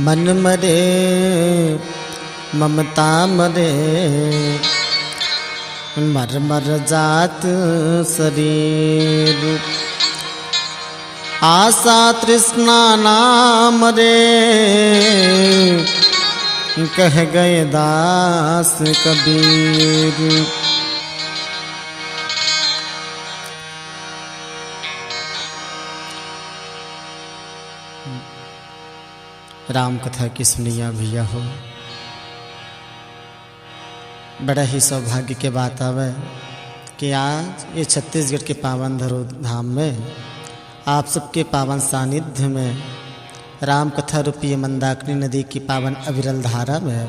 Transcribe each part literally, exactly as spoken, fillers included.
मन मरे ममता मरे, मर मर जात शरीर। आशा तृष्णा ना मरे, कह गए दास कबीर। राम कथा के सुनइया भैया हो, बड़ा ही सौभाग्य के बात आवे कि आज ये छत्तीसगढ़ के पावन धरो धाम में आप सबके पावन सानिध्य में राम कथा रूपी मंदाकिनी नदी की पावन अविरल धारा में,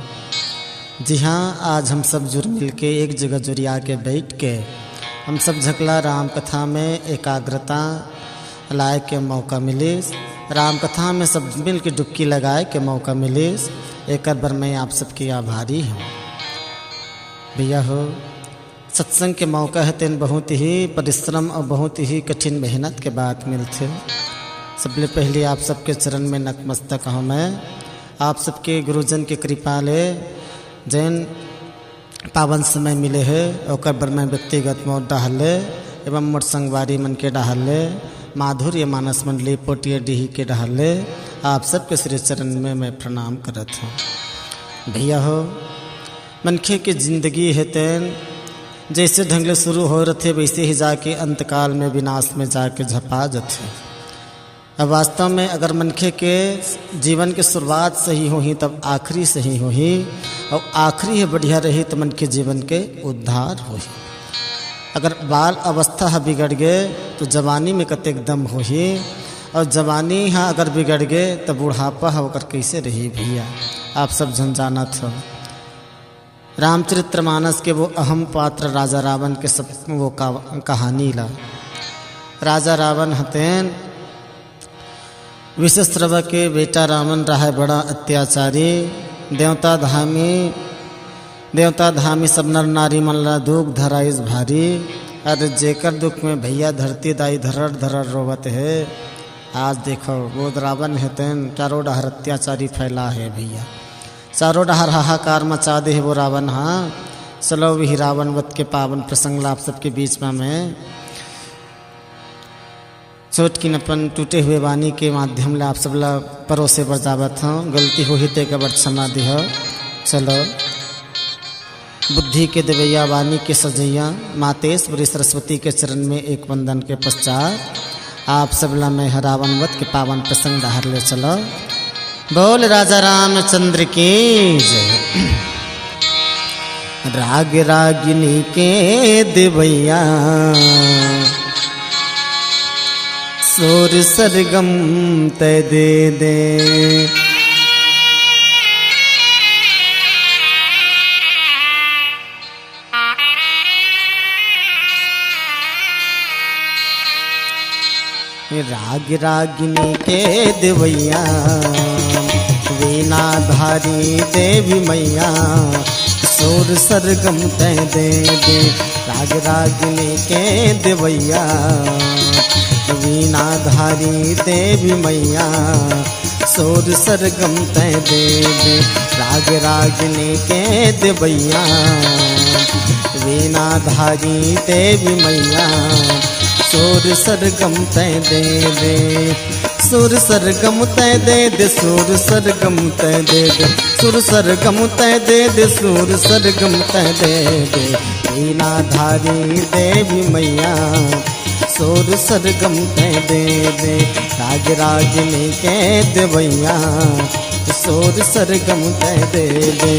जी हाँ, आज हम सब जुड़ मिल के एक जगह जुरिया के बैठ के हम सब झकला राम कथा में एकाग्रता लाए के मौका मिलिस, राम कथा में सब मिल के डुबकी लगाए के मौका मिलिस, एकर बर मैं आप सबके आभारी हूँ। भैया हो, सत्संग के मौका हे तेन बहुत ही परिश्रम और बहुत ही कठिन मेहनत के बाद मिलथे। सबले पहले आप सबके चरण में नतमस्तक हूँ मैं। आप सबके गुरुजन के कृपा ले जैन पावन समय मिले हे, ओकर बर मैं व्यक्तिगत मोर डहर ले एवं मोर संगवारी मन के डहर ले, माधुर्य मानस मंडली पोटिया डीही के डहर ले आप सबके श्री चरण में मैं प्रणाम करत हूँ। भैया हो, मनखे के जिंदगी हे तेन जैसे ढंग ले शुरू हो रथे, वैसे ही जाके अंतकाल में विनाश में जाके झपा जथे। अब वास्तव में अगर मनखे के जीवन के शुरुआत सही होही, तब आखिरी सही होही, और आखिरी हे बढ़िया रही, तो मनखे जीवन के उद्धार होही। अगर बाल अवस्था ह बिगड़ गे, तो जवानी में कतेक दम होही, और जवानी ह अगर बिगड़ गे, तो बुढ़ापा ह ओकर कैसे रही भैया, आप सब झन जानत हो। रामचरित्र मानस के वो अहम पात्र राजा रावण के सब वो का, कहानी ला। राजा रावण हतेन विश्वश्रवा के बेटा रावण रहे बड़ा अत्याचारी, देवता धामी, देवता धामी सब नर नारी मन ला दुख धराइस भारी। अरे जेकर दुख में भैया धरती दाई धरर धरर रोवत हे। आज देखो वो रावण हतेन चारों डहर अत्याचारी फैला हे भैया। चारों डहर हाहाकार मचा दे हे वो रावण हा। चलो, वही रावण वध के पावन प्रसंग ला आप सबके बीच में मैं छोटकिन अपन टूटे हुए वाणी के माध्यम ले आप सब ला परोसे बर जावत हूँ। गलती होही ते काबर क्षमा दिहो। चलो, बुद्धि के देवैया, वाणी के सजैया, मातेश्वरी सरस्वती के चरण में एक वंदन के पश्चात आप सब ला मैं ह रावण वध के पावन प्रसंग डहर ले चलो। बोल राजा रामचंद्र की जय। राग रागिनी के देवैया, सुर सरगम तै दे दे। राग रागिनी के देवैया, वीणा धारी देवी मैया, सुर सरगम तै दे दे। राग रागिनी के देवैया, वीणा धारी देवी मैया, सुर सरगम तै दे दे। राग रागिनी के देवैया, वीणा धारी देवी मैया, सुर सरगम तै दे दे। सुर सरगम तै दे दे, सुर सरगम तै दे दे, सुर सरगम तै दे दे, सुर सरगम तै दे दे। वीणा धारी देवी मैया, सुर सरगम तै दे दे। राग रागिनी के देवैया, सुर सरगम तै दे दे।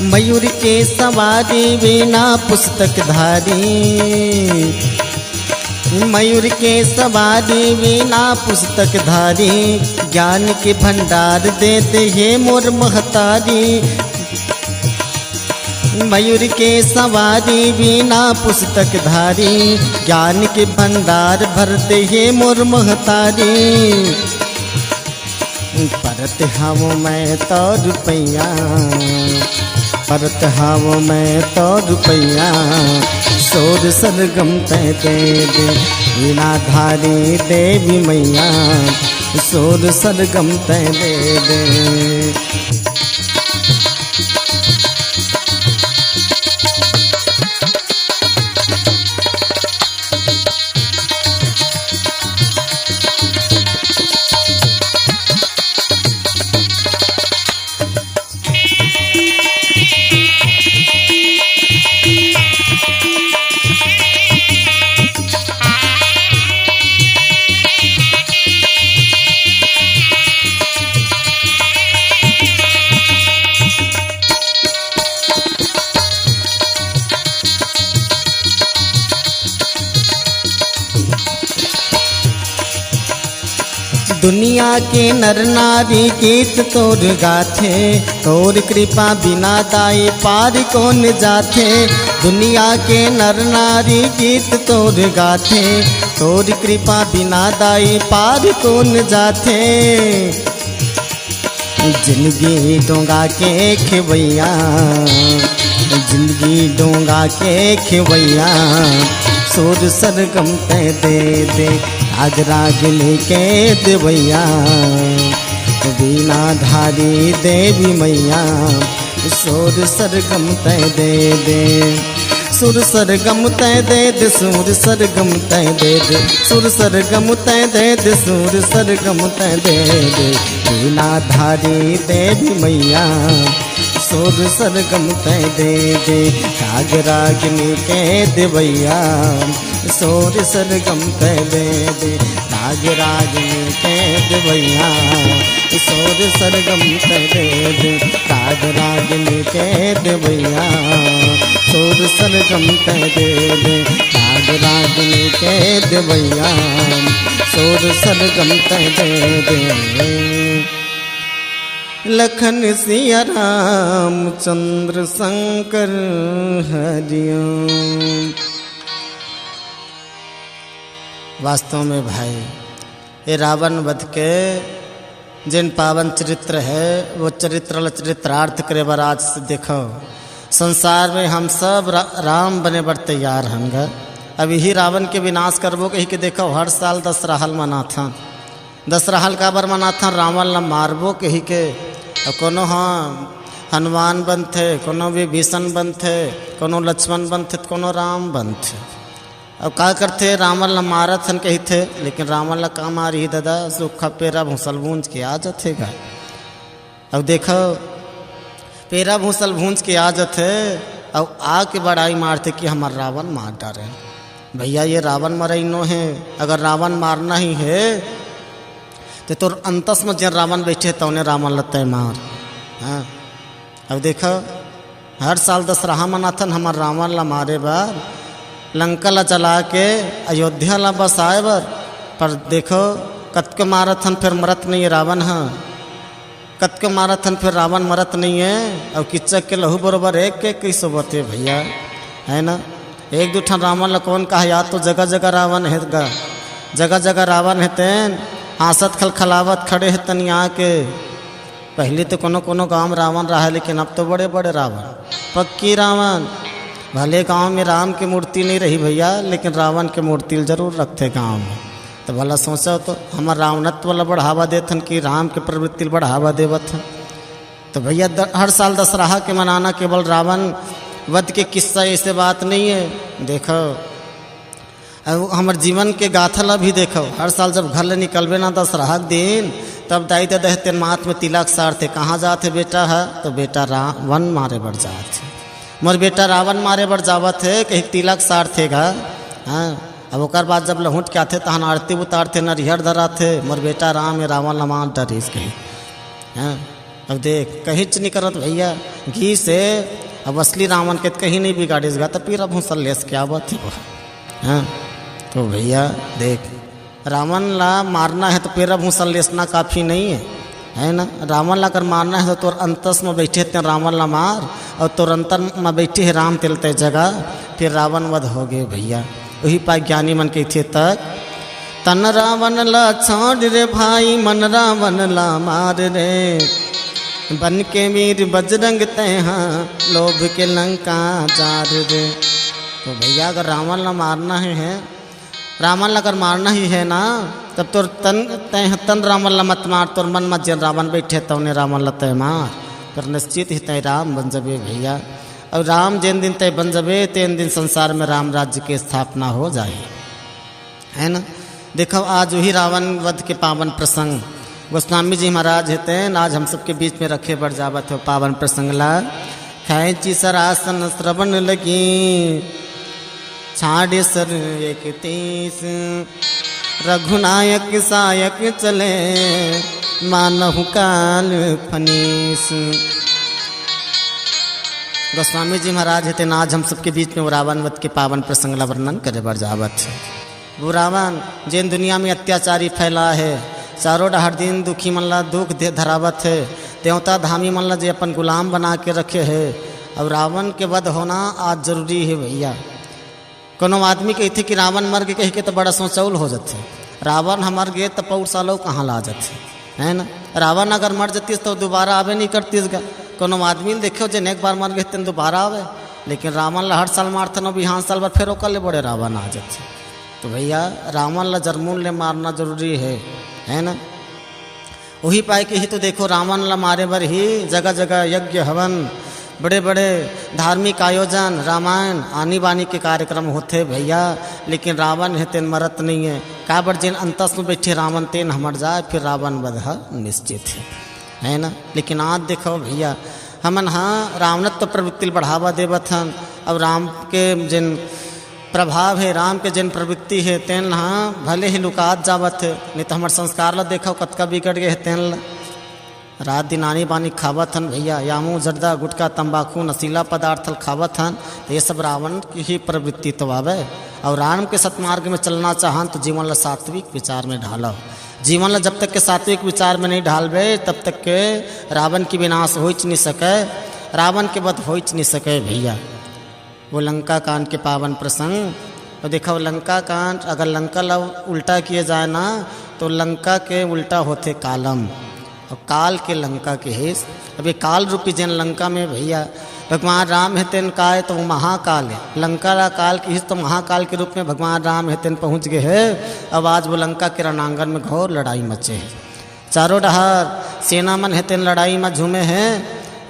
मयूर के सवारी वीणा पुस्तक धारी, मयूर के सवारी वीणा पुस्तक धारी, ज्ञान के भंडार देते हे मोर महतारी। मयूर के सवारी वीणा पुस्तक धारी, ज्ञान के भंडार भरते हे मोर महतारी। परत हवं मैं तोर पैया, परत हवं मैं तोर पैया, सोर सरगम तैं दे दे, वीणा धारी देवी मैया, सोर सरगम तैं दे दे। दुनिया के नर नारी गीत तोर गाथे, तोर कृपा बिना दाई पार कोन जाथे। दुनिया के नर नारी गीत तोर गाथे, तोर कृपा बिना दाई पार कोन जाथे। जिंदगी डोंगा के खेवैया, जिंदगी डोंगा के खेवैया, सोर सरगम तैं दे दे, राग रागिनी के देवैया, वीणा धारी देवी मैया, सोर सरगम तैं दे दे। सुर सरगम तैं दे दे, सुर सरगम तैं दे दे, सुर सरगम तैं दे दे, सुर सरगम तैं दे दे। वीणा धारी देवी मैया, सुर सरगम तैं दे दे, राग रागिनी के देवैया, सुर सरगम तैं दे दे, राग रागिनी के देवैया, सुर सरगम तैं दे दे, राग रागिनी के देवैया, सुर सरगम तैं दे दे, राग रागिनी के देवैया, सुर सरगम तैं दे दे। लखन सिया रामचंद्र शंकर हरिओम। वास्तव में भाई, ये रावण वध के जिन पावन चरित्र है, वो चरित्र ल चरित्रार्थ करे बर आज से देखो। संसार में हम सब रा-, राम बने बर तैयार हन ग। अब यही रावण के विनाश करबो कही के देखो, हर साल दशहरा ल मनाथन। दशहरा ल काबर मनाथन? रावण ल मारबो कही के। अब कोनो ह हनुमान बनथे, कोनो विभीषण बनथे, कोनो लक्ष्मण बनथे, त कोनो राम बनथे। अब का करथे, रावण ल मारत हन कहिथे, लेकिन रावण ल का मारही ददा, सूखा पेरा भूसल भूंज के आ जथे गा। अब देखो, पेरा भूसल भूंज के आ जथे, अउ आके बड़ाई मारथे कि हमर रावण मार डारे। भैया, ये रावण मरई नो हे, अगर रावण मारना ही हे, त तोर अंतस म जेन रावण बइठे हे, तउने रावण ल तैं मार। हाँ। अब देखो, हर साल दशहरा मनाथन हमर रावण ला मारे बर, लंका ला जला के अयोध्या ला बसाए बर। पर देखो, कतको मारत हन, फेर मरत नइये रावण ह। कतको मारत हन, फेर रावण मरत नइये। अउ कीचक के लहू बरोबर एक एक कइसे सोवत हे भैया, है ना? एक दू ठन रावण ला कौन कहा, या तो जगह जगह रावण हे गा, जगह जगह रावण हे तेन, हाँसत खलखलावत खड़े हे तनिया के। पहली तो कोनो कोनो गांव में रावण रहा, लेकिन अब तो बड़े बड़े रावण, पक्की रावण। भले गांव में राम के मूर्ति नहीं रही भैया, लेकिन रावण के मूर्ति ल जरूर रखथे गांव में। तो भला सोचो तो, हमर रावणत्व ला बढ़ावा देथन कि राम के प्रवृत्ति ला बढ़ावा देवत हन? तो भैया, द-, हर साल दशहरा के मनाना केवल रावण वध के किस्सा, ऐसे बात नहीं है। देखो, अब हमर जीवन के गाथा ला भी देखो, हर साल जब घर ले निकलबे ना दशहरा के दिन, तब दाई ददा हे तेन माथ में तिलक सारथे। कहाँ जात हे बेटा ह? तो बेटा रावण मारे बर जात हे। मोर बेटा रावण मारे बर जावत हे, कही तिलक सारथे गा। हाँ, अब ओकर बाद जब लहुट के आथे, तहन आरती उतारथे, नरिहर धराथे, मोर बेटा राम हे, रावण ला मार डरिस कही। हाँ, अब देख, कहीच नहीं करत भैया, घी से अब असली रावण के त कहीं नहीं बिगाड़ेस गा, त पेरा भूसा लेस के आवत हे वो। हाँ, तो भैया देख, रावण ला मारना है तो पेरा भूसा लेसना काफी नहीं है, है ना? रावण ला अगर मारना है तो तोर अंतस में बैठे तेन रावण ला मार, और तोर अंतर में बैठे हे राम तेला तैं जगा, फिर रावण वध हो गे भैया। वही पाय ज्ञानी मन कहिथे तक, तन रावण ला छोड़ रे भाई, मन रावण ला मार रे, बन के वीर बजरंग तैं हा, लोभ के लंका जार रे। तो भैया अगर रावण ला मारना ही है, रावण ला अगर मारना ही है ना, तब तोर तन, तैं तन रावण ला मत मार, तोर मन में जेन रावण बैठे तौने रावण ला तैं मार, पर निश्चित ही तैं राम बन जबे भैया। और राम जेन दिन तैं बन जबे तेन दिन संसार में राम राज्य के स्थापना हो जाही, है ना? देखव, आज वही रावण वध के पावन प्रसंग गोस्वामी जी महाराज हे तेन आज हम सबके बीच में रखे बर जावत हे पावन प्रसंग ला। खैंची सरासन श्रवण लगी, छाड़े सर एक तीस, रघुनायक सायक चले, मानहु काल फनीस। गोस्वामी जी महाराज हे तेन आज हम सबके बीच में वो रावण वध के पावन प्रसंग ला वर्णन करे बर जावत हे। वो रावण जेन दुनिया में अत्याचारी फैला हे, चारों डहर दिन दुखी मन ला दुख दे धरावत हे, देवता धामी मन ला जे अपन गुलाम बना के रखे हे, और रावण के वध होना आज जरूरी हे भैया। कोनो आदमी कहिथे कि रावण मर गे कहिके त बड़ा सोचौल हो जथे। रावण ह मर गे त पौर सालो कहाँ ला जथे, है ना? रावण अगर मर जतिस त दोबारा आबे नहीं करतिस गा। कोनो आदमी ल देखो जेन एक बार मर गे तेन दोबारा आवे, लेकिन रावण ला हर साल मारथन, बिहान साल बर फेर ओकर ले बड़े रावण आ जथे। तो भैया, रावण ला जरमून ले मारना जरूरी हे, है ना? वही पाय के ही तो देखो, रावण ला मारे बर ही जगह जगह यज्ञ हवन, बड़े बड़े धार्मिक आयोजन, रामायण, आनी बानी के कार्यक्रम होथे भैया। लेकिन रावण हे तेन मरत नहीं है। काबर जेन अंतस में बैठे रावण तेन ह मर जाए, फिर रावण वध ह निश्चित है, है ना? लेकिन आज देखो भैया, हमन हा रावणत्व प्रवृत्ति ल बढ़ावा देवत हन। अब राम के जेन प्रभाव हे, राम के जेन प्रवृत्ति हे, तेन ह भले ही लुकात जावत हे, नहीं तो हमर संस्कार ला देखव, कतका बिगड़ गए हे तेन ला। रात दिन आनी बानी खावत हन भैया, यामू, जर्दा, गुटखा, तंबाकू, नशीला पदार्थ ल खावत हन, तो ये सब रावण की ही प्रवृत्ति तो आवे। और राम के सतमार्ग में चलना चाहन तो जीवन ला सात्विक विचार में ढालो। जीवन ला जब तक के सात्विक विचार में नहीं ढालबे, तब तक के रावण की विनाश होइच नहीं सके, रावण के वध होइच नहीं सके भैया। वो लंका कांड के पावन प्रसंग। तो देखो, लंका कांड, अगर लंका ला उल्टा किए जाए ना, तो लंका के उल्टा होथे कालम, और काल के लंका के हेस। अब ये काल रूपी जेन लंका में भैया भगवान राम हे तेन काय, तो वो महाकाल हे। लंका ला काल की हिस तो महाकाल के रूप में भगवान राम हे तेन पहुँच गए हे। अब आज वो लंका के रणांगन में घोर लड़ाई मचे हे। चारों डहार सेना मन हे तेन लड़ाई म झूमे हे।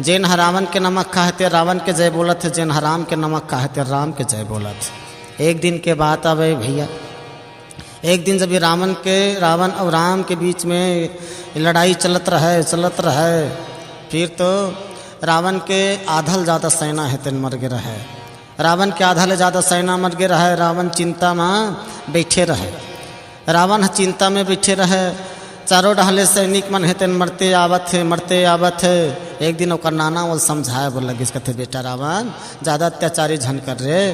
जेन ह रावण के नमक खाए हे ते रावण के जय बोलत हे, जेन ह राम के नमक खाए हे ते राम के जय बोलत हे। एक दिन के बात आवे भैया, एक दिन जब ये रावण के, रावण और राम के बीच में लड़ाई चलत रहे, चलत रहे, फिर तो रावण के आधा ले ज्यादा सेना हे तेन मर गे रहे। रावण के आधा ले ज्यादा सेना मर गे रहे। रावण चिंता में बैठे रहे। रावण ह चिंता में बैठे रहे। चारों डहले सैनिक मन हे तेन मरते आवत हे, मरते आवत हे। एक दिन ओकर नाना ओला समझाए बर लगिस, कथे, "बेटा रावण, ज्यादा अत्याचारी झन कर रे।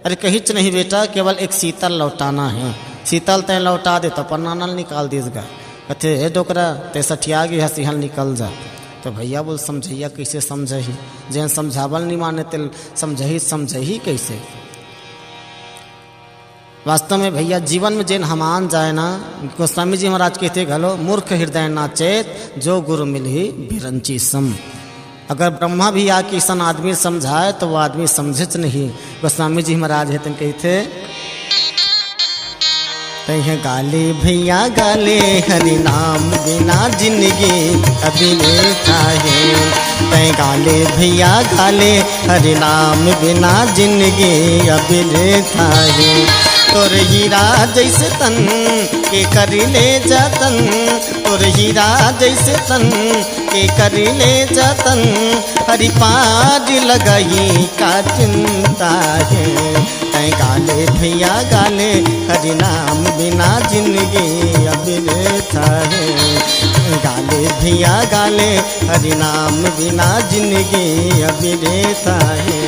अरे कहिच नहीं बेटा, केवल एक सीता ल लौटाना हे। सीता ल तैं लौटा दे।" तो अपन नाना ल निकाल दिस गा। कथे, "हे डोकरा, तैं सठिया गे हस, इहाँ ले निकल जा।" तो भैया बोल, समझइया कैसे समझही, जेन समझावल नहीं माने, तेल समझही, समझही कैसे? वास्तव में भैया, जीवन में जेन ह मान जाए ना, गोस्वामी जी महाराज कहते घलो, "मूर्ख हृदय ना चेत, जो गुरु मिलही बिरंची सम।" अगर ब्रह्मा भी आके अइसन आदमी समझाए, तो वो आदमी समझेच नहीं। गोस्वामी जी महाराज हे तेन कहते, "तैं गाले भैया गाले, हरि नाम बिना जिंदगी अभी लेता है। तैं गाले भैया गाले, हरि नाम बिना जिंदगी अभी लेता है। तोर हीरा जैसे तन के कर ले जतन, तोर हीरा जैसे तन के कर ले जतन, हरि पार लगही का चिंता है। तैं गाले भैया गाले, हरि नाम बिना जिंदगी अब अबिरेता हे। गाले भैया गाले, हरि नाम बिना जिंदगी अबिरेता हे।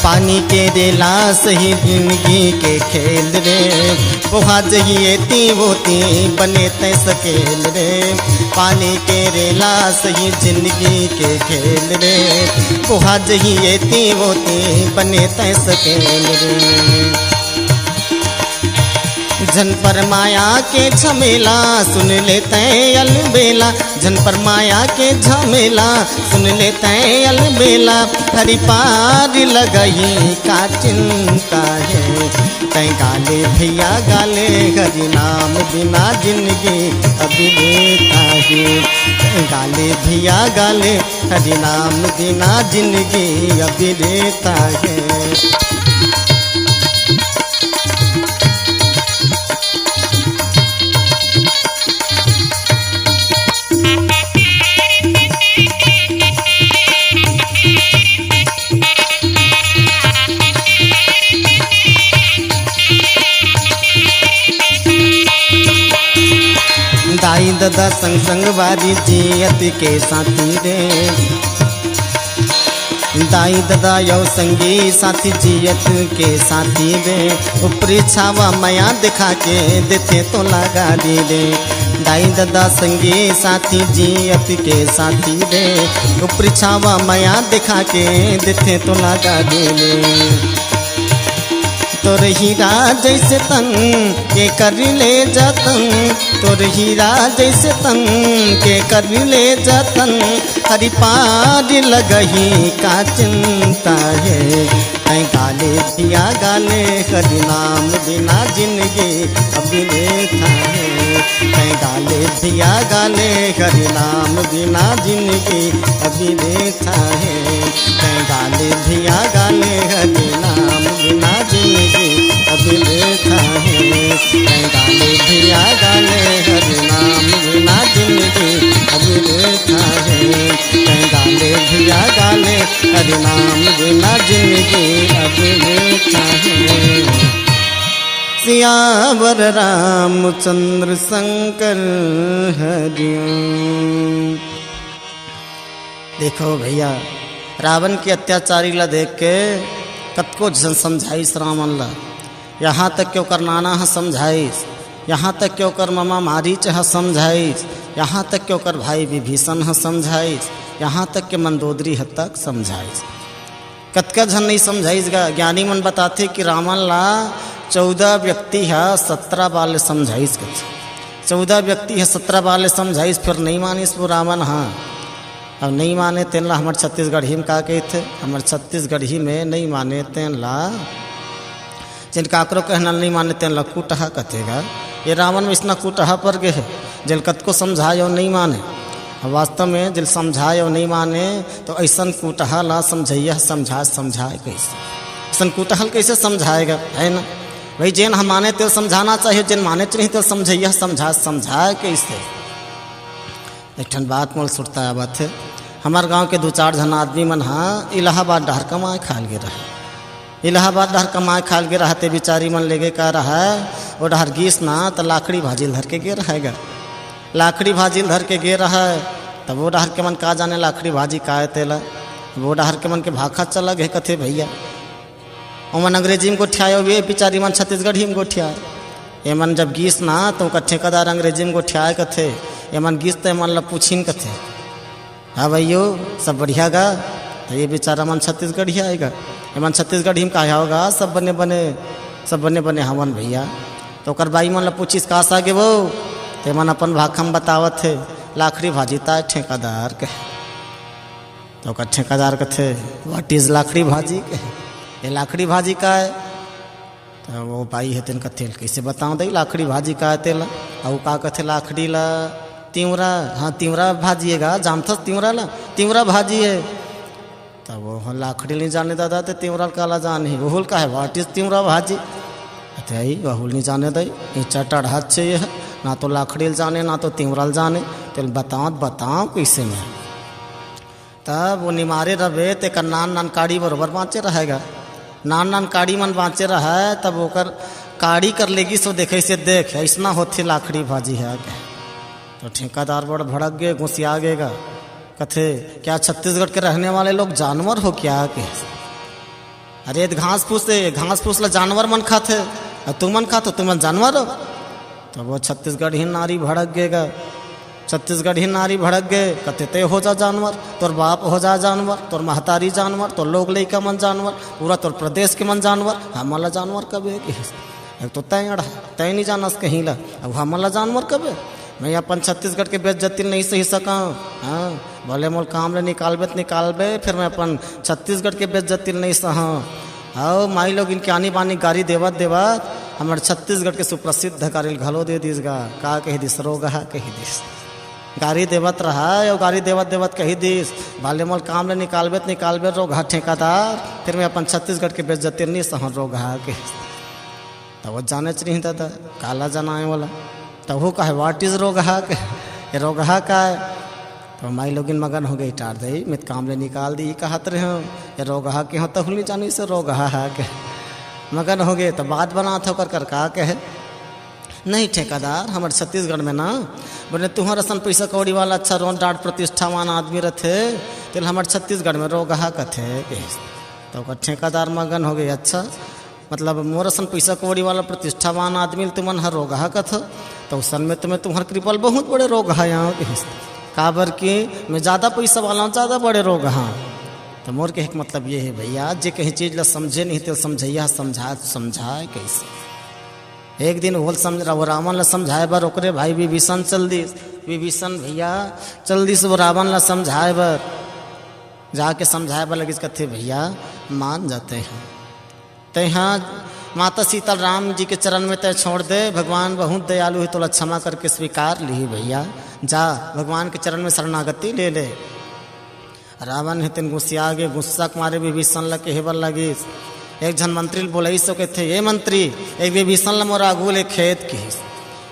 पानी के रेला सही जिंदगी के खेल रे, बोहा जही एती वोती बने तै सकेल रे। पानी के रेला सही जिंदगी के खेल रे, बोहा जही एती वोती बने तै सकेल रे। झन पर माया के झमेला सुन लेते अलबेला, झन पर माया के झमेला सुन लेते अलबेला। हरि पार लगही का चिंता हे, तै गाले भैया गाले, हरि नाम बिना जिंदगी अबिरेता हे। तै गाले भैया गाले, हरि नाम बिना जिंदगी अबिरेता हे। दाई ददा संग संगवारी जियत के साथी रे, दाई ददा यौ संगी साथी जियत के साथी रे, ऊपरी छावा मया दिखा के देथे तो लगा दी रे। दाई ददा संगी साथी जियत के साथी रे, ऊपरी छावा मया दिखा के देथे तो लगा दी रे। तोर हीरा जैसे तन के कर ले जतन, तोर हीरा जैसे तन के कर ले जतन। हरि पार लगही का चिंता हे, तै गाले भैया गाले, हरि नाम बिना जिंदगी अबिरेता हे। तै गाले भैया गाले, हरि नाम बिना जिंदगी अबिरेता हे। तै गाले भैया गाले, हरि नाम बिना जिंदगी अबिरेता हे। तै गाले भैया गाले, हरि नाम बिना जिंदगी अबिरेता हे। तै गाले भैया गाले, हरि नाम बिना जिंदगी अबिरेता हे। सियावर रामचंद्र शंकर हरिओम। देखो भैया, रावण के अत्याचारी ला देख के कतको झन समझाइस रावण ला, यहाँ तक के ओकर नाना ह समझाइस, यहाँ तक के ओकर ममा मारीच ह समझाइस, यहाँ तक के ओकर भाई विभीषण ह समझाइस, यहाँ तक के मंदोदरी ह तक समझाइस। कतका झन नहीं समझाइस गा। ज्ञानी मन बताथे कि रावण ला चौदह व्यक्ति ह सत्रह बार ले समझाइस कथे। चौदह व्यक्ति ह सत्रह बार ले समझाइस, फिर नहीं मानिस वो रावण ह। अब नहीं माने तेन ला हमर छत्तीसगढ़ी में का कहिथे? हमर छत्तीसगढ़ी में नहीं माने तेन ला, जेन काकरो कहना नहीं माने तेन ला कुटहा कथे गा। ये रावण में इसना कुटहा पर गे हे, जेन कतको समझाए अउ नहीं माने। अब वास्तव में जेन समझाए अउ नहीं माने, तो ऐसन कुटहा ला समझइया समझाए, समझाए कैसे? ऐसन कुटहा ल कैसे समझाएगा, है ना? भाई, जेन ह माने तेल समझाना चाहिए, जेन माने च नहीं तेल समझइया समझाए, समझाए कैसे? एक ठन बात मोल सुरता आवत हे। हमार गांव के दू चार झन आदमी मन ह इलाहाबाद डहर कमाए खाल गे रहय। इलाहाबाद डहर कमाए खाल गे रहय, ते बिचारी मन लेगे का रहय, वो डहर गीस ना, त लाखड़ी भाजी ल धर के गे रहय गा। लाखड़ी भाजी ल धर के गे रहय, तब वो डहर के मन का जाने लाखड़ी भाजी का हे तेला। वो डहर के मन के भाखा चला गे कथे भैया। ओमन अंग्रेजी में गोठियाए, वे बिचारी मन छत्तीसगढ़ी में गोठियाए। एमन जब गीस ना, तो ओकर ठेकेदार अंग्रेजी में गोठियाए कथे। एमन गीस त एमन ला पूछिन कथे, "हाँ भैयो, सब बढ़िया गा?" तो ये बेचारा मन छत्तीसगढ़िया आएगा। एमन छत्तीसगढ़ी में कहा होगा, "सब बने बने, सब बने बने हवन भैया।" तो ओकर बाई मन ला पूछिस, "का सागे वो?" तो एमन अपन भाखा में बतावत हे, "लाखड़ी भाजी ताय ठेकेदार," कहे। तो ओकर ठेकेदार कथे, "What is लाखड़ी भाजी?" कहे, "ये लाखड़ी भाजी का हे?" तो वो बाई हे तेन कथे, "कैसे बताओ दई लाखड़ी भाजी का हे तेला?" अउ का कथे लाखड़ी ला, "तिंवरा, हाँ तिंवरा भाजी हे गा, जानथस तिंवरा ला? तिंवरा भाजी हे।" तब वो लाखड़ी ल नइ जाने दादा, ते तिंवरा ल काला जानही? वहू ल कहे, "What is तिंवरा भाजी?" अते आई, वहू ल नइ जाने दई, ईंचा टड़हा छे ये, ना तो लाखड़ी ल जाने, ना तो तिंवरा ल जाने, तेल बतावत बताव कइसे मैं। तब वो निमारे रबे, तेकर नान नान काड़ी बरोबर बाँचे रहय गा। नान नान काड़ी मन बाँचे रहय, तब ओकर काड़ी कर लेगिस, वो देखइस, "देख, अइसना होथे लाखड़ी भाजी ह।" तो ठेकादार बड़ भड़क गे, गुसिया गे गा। कथे, "क्या छत्तीसगढ़ के रहने वाले लोग जानवर हो क्या?" के, "अरे, घास फूस हे, घास फूस ला जानवर मन खाथे, अउ तुमन खाथो, तुमन जानवर हो?" तब वो छत्तीसगढ़िन नारी भड़क गे गा। छत्तीसगढ़िन नारी भड़क गे, कथे, "ते हो जा जानवर, तोर बाप हो जा जानवर, तोर महतारी जानवर, तोर लोग लइका मन जानवर, पूरा तोर प्रदेश के मन जानवर, हमन ला जानवर कबे?" के, "एक तो तैं अड़हा, तैं नइ जानस कहीं ला, अब हमन ला जानवर कबे? मैं अपन छत्तीसगढ़ के बेइज्जती ल नइ सही सकंव, हाँ, भले मोला काम ले निकालबे त निकालबे, फेर मैं अपन छत्तीसगढ़ के बेइज्जती ल नइ सहंव।" अउ माईलोगिन के आनी बानी गारी देवत देवत हमर छत्तीसगढ़ के सुप्रसिद्ध गारी ल घलो दे दिस गा। का कहि दिस? "रोगहा" कहि दिस। गारी देवत रहय, अउ गारी देवत देवत कहि दिस, "भले मोला काम ले निकालबे त निकालबे रोगहा ठेकादार, फेर मैं अपन छत्तीसगढ़ के बेइज्जती ल नइ सहंव रोगहा" कहि। तब वो जानेच नहीं दादा, काला जनाय वाला। तब वो कहे, "What is रोगहा?" के, "ये रोगहा का हे?" तो माईलोगिन मगन हो गे, "टार दई, मैं त काम ले निकाल दी, कहत रहेंव, ये रोगहा कहेंव, तहू ल नइ जानिस रोगहा के।" मगन हो गे, तो बात बनात हे ओकर कर का कहे, "नहीं ठेकादार, हमर छत्तीसगढ़ में ना, बोले, तुंहर असन पइसा कौड़ी वाला अच्छा रोंट डांट प्रतिष्ठावान आदमी रथे, तेला हमर छत्तीसगढ़ में रोगहा कथे।" तो ओकर ठेकादार मगन हो गे, "अच्छा, मतलब मोर असन पइसा कौड़ी वाला प्रतिष्ठावान आदमी ल तुमन ह रोगहा कथव, त असन में तुम्हें तुम्हर कृपा ल बहुत बड़े रोगहा आंव," कहिस। "काबर कि मैं जादा पइसा वाला हंव, जादा बड़े रोगहा हंव।" त मोर कहे के मतलब ये हे भइया, जे कहीं चीज ल समझे नहीं, तेला समझइया ह समझाय त समझाय कइसे। एक दिन ओला समझ, वो रावण ल समझाय बर ओकरे भाई विभीषण चल दिस। विभीषण भइया चल दिस वो रावण ल समझाय बर। जाके समझाय बर लगिस, कथे, "भइया, मान जा तैं ह, तैं ह माता सीता ल राम जी के चरण में तैं छोड़ दे, भगवान बहुत दयालु हे, तोला क्षमा करके स्वीकार लिही भइया, जा भगवान के चरण में शरणागति ले ले।" रावण हे तेन गुस्सिया गे, गुस्सा के मारे विभीषण ल कहे बर लगिस। एक झन मंत्री ल बोलाइस, ओ कथे, "ए मंत्री, ए विभीषण ल मोर आगू ले खेद," कहिस।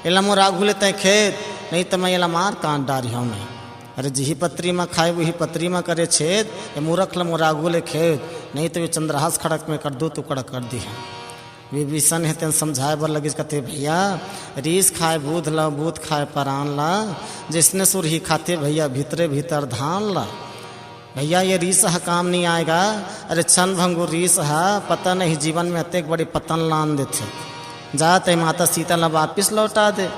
"एला मोर आगू ले तैं खेद, नहीं त मैं एला मार काट डारिहंव मैं।" "अरे, जिही पतरी म खाय, उही पतरी म करे छेद, ए मूरख ल मोर आगू ले खेद, नहीं तो ये चंद्रहास खड़ग में कर दूं टुकड़ा कर दिहंव।" विभीषण हे तेन समझाय बर लगिस, कथे, "भइया, रीस खाय बूध ल, बूध खाय परान ल, जइसने सुरही खाथे भइया भीतरे भीतर धान ल। भइया, ये रीस ह काम नइ आय गा। अरे, छन भंगुर रीस ह, पता नहीं जीवन में अतेक बड़े पतन लान देथे। जा तैं माता सीता ल वापिस लौटा दे।"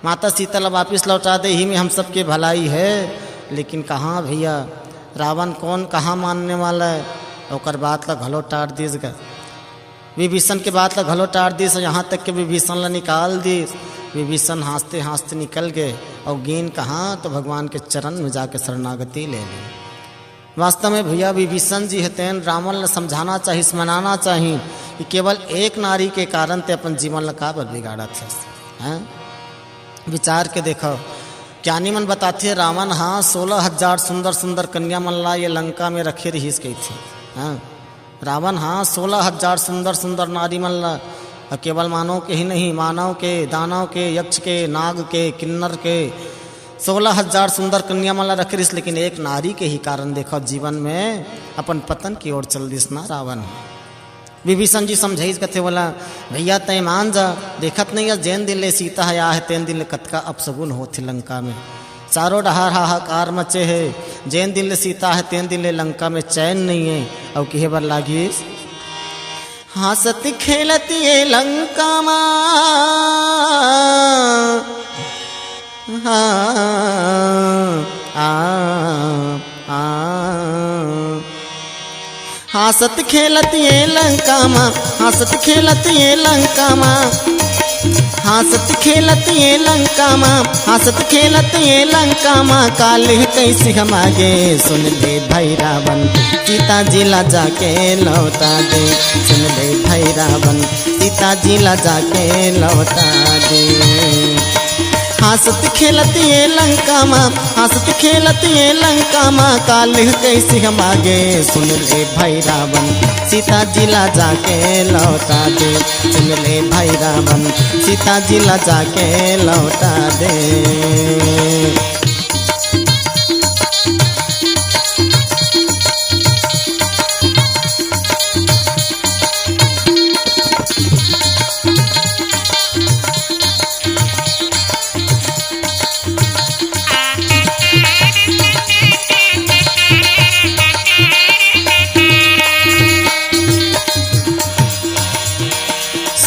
माता सीता ल वापिस लौटा दे, इही में हम सबके भलाई हे। लेकिन कहाँ भइया, रावण कोन कहाँ मानने वाला हे, ओकर बात ल घलो टार दिस गा। विभीषण के बात ल घलो टार दिस, यहाँ तक के विभीषण ल निकाल दिस। विभीषण हाँसते हाँसते निकल गे अउ गेन कहाँ, त भगवान के चरण में जाके शरणागति ले ले। वास्तव में भइया, विभीषण जी हे तेन रावण ल समझाना चाहिस, मनाना चाहिस कि केवल एक नारी के कारण तैं अपन जीवन ल काबर बिगाड़त हस, हैं? विचार के देखव, ज्ञानी मन बताथे, रावण ह सोलह हजार सुंदर सुंदर कन्या मन ला ये लंका में रखे रिहिस कहिथे, हैं? रावण ह सोलह हजार सुंदर सुंदर नारी मन ला, अउ केवल मानव के ही नहीं, मानव के, दानव के, यक्ष के, नाग के, किन्नर के, सोलह हजार सुंदर कन्या मन ला रखे रिहिस, लेकिन एक नारी के ही कारण देखव जीवन में अपन पतन की ओर चल दिस ना रावण। विभीषण जी समझाइस, कथे बोला, "भइया तैं मान जा, देखत नइ हस जेन दिन ले सीता ह आय हे तेन दिन ले कतका अपसगुन होथे लंका में, चारों डहार हाहाकार मचे हे, जेन दिन ले सीता हे तेन दिन ले लंका में चैन नइ हे।" अउ कहे बर लागिस, "हाँसत खेलत ये लंका मा, हाँ, आ, आ, हाँसत खेलत ये लंका मा, हाँसत खेलत ये लंका मा, हाँसत खेलत ये लंका मा, हाँसत खेलत ये लंका मा, काल्हि कइसे हम आगे, सुन ले भाई रावण, सीता जी ला जाके लौटा दे, सुन ले भाई रावण, सीता जी ला जाके लौटा दे।" हंसत खेलत ये लंका मा, हंसत खेलत ये लंका मा, काल कइसे हम आगे। सुन ले भाई रावण, सीता जी ला जाके लौटा दे। सुन ले भाई रावण, सीता जी ला जाके लौटा दे।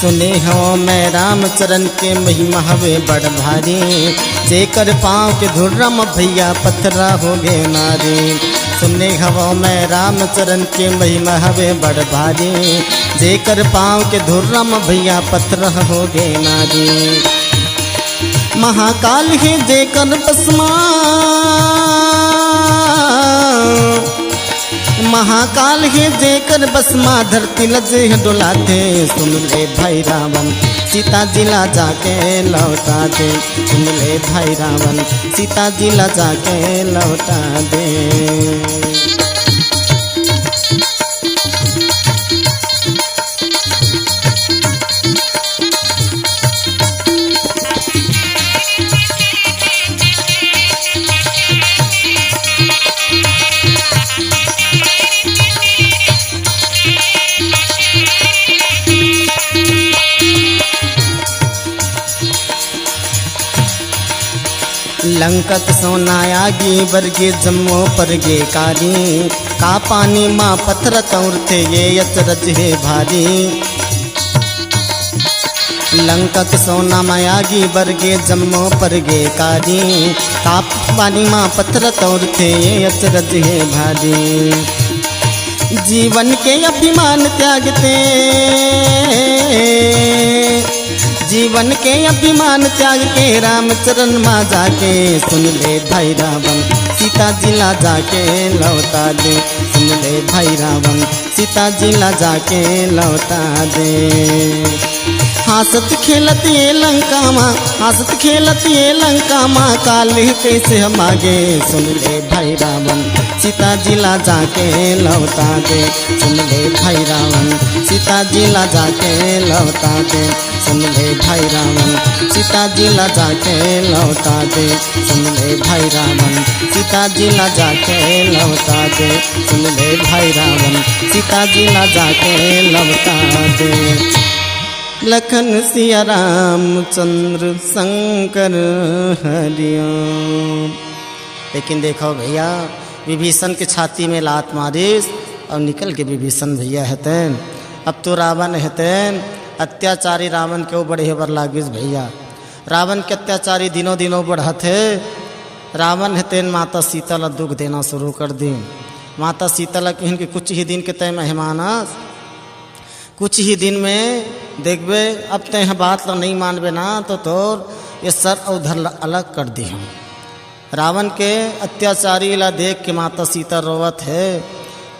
सुने हो मैं रामचरण के महिमा हवे बड़ भारी, जेकर पाँव के धुर्रा म भैया पथरा होगे नारी। सुने हवो मैं रामचरण के महिमा हवे बड़ भारी, जेकर पाँव के धुर्रा म भैया पथरा होगे नारी। महाकाल हे जेकर बस मा, महाकाल हे जेकर बस मा, धरती ल जे ह डोलाथे। सुन ले भाई रावण, सीता जी ला जाके लौटा दे। सुन ले भाई रावण, सीता जी ला जाके लौटा दे। लंका के सोना आगी बरगे, जम्मो परगे कारी। का पानी मा पथरा तौरथे, ये अचरज हे भारी। लंका के सोना मा आगी बरगे, जम्मो परगे कारी। का पानी मा पथरा तौरथे, ये अचरज हे भारी। जीवन के अभिमान त्यागते, जीवन के अभिमान त्याग के रामचरण मा जाके। सुन ले भाई रावण, सीता जी ला जाके लौटा दे। सुन ले भाई रावण, सीता जी ला जाके लौटा दे। हंसत खेलत ये लंका मा, हंसत खेलत ये लंका मा, काल कइसे हम आगे। सुन ले भाई रावण, सीता जी ला जाके लौटा दे। सुन ले भाई रावण, सीता जी ला जाके लौटा दे। सुन ले भाई रावण, सीता जी ला जाके लौटा दे। सुन ले भाई रावण, सीता जी ला जाके लौटा दे। सुन ले भाई रावण, सीता जी ला जाके लौटा दे। लखन सिया रामचंद्र शंकर हरिओम। लेकिन देखो भैया, विभीषण के छाती में लात मारिस अउ निकल गे विभीषण भैया हेतेन। अब तो रावण हेतेन, अत्याचारी रावण के बढ़े बर लागिस भैया। रावण के अत्याचारी दिनों दिनों बढ़त हे। रावण हेतेन माता सीता ला दुख देना शुरू कर दी। माता सीता ला कहिन कि कुछ ही दिन के तय मेहमान आस, कुछ ही दिन में देखबे, अब तय ह बात ला नहीं मानबे ना, तो तोर ये सर अउ धड़ ला अलग कर दी हम। रावण के अत्याचारी ला देख के माता सीता रोवत हे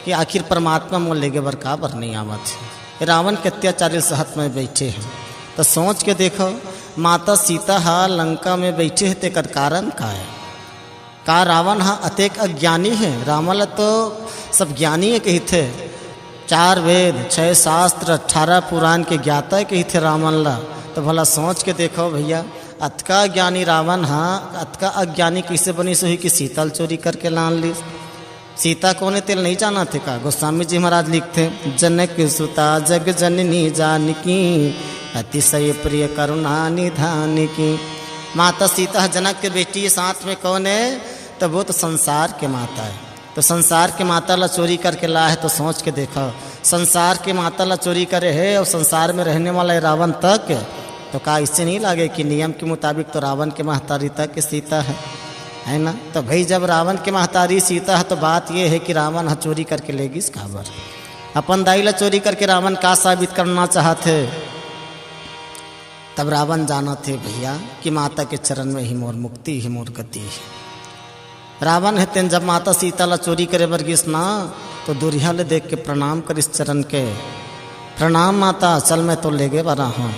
कि आखिर परमात्मा मोर लेगे बर काबर नहीं आवत हे। रावण के अत्याचारी सहत में बैठे हे, तो सोच के देखो, माता सीता हा लंका में बैठे हे, तेकर कारण का हे? का रावण हा अतेक अज्ञानी हे? रावण ला तो सब ज्ञानी हे कहिथे, चार वेद, छह शास्त्र, अठारह पुराण के ज्ञाता हे कहिथे रावण ला। तो भला सोच के देखो भैया, अतका ज्ञानी रावण हा अतका अज्ञानी कइसे बनिस होही कि सीता ल चोरी करके लान लिस? सीता कोन ए तेला नहीं जानत हे का? गोस्वामी जी महाराज लिखथे, "जनक सुता जग जननी जानकी, अतिशय प्रिय करुणा निधान की।" माता सीता ह जनक के बेटी, साथ में कोन ए? तो वो तो संसार के माता हे। तो संसार के माता ला चोरी करके लाए हे, तो सोच के देखो, संसार के माता ला चोरी करे हे अउ संसार में रहने वाला हे रावण तक, तो का इससे नहीं लागे कि नियम के मुताबिक तो रावण के महतारी तक के सीता हे, हे ना? तो भाई, जब रावण के महतारी सीता हे, तो बात ये हे कि रावण ह चोरी करके ले गिस काबर? अपन दाई ला चोरी करके रावण का साबित करना चाहत हे? तब रावण जानत हे भैया कि माता के चरण में ही मोर मुक्ति हे, मोर गति हे। रावण हे तेन जब माता सीता ला चोरी करे बर गिस ना, तो दूरिहा ले देख के प्रणाम करिस चरण के, "प्रणाम माता, चल मैं तोर लेगे बर आहूं।"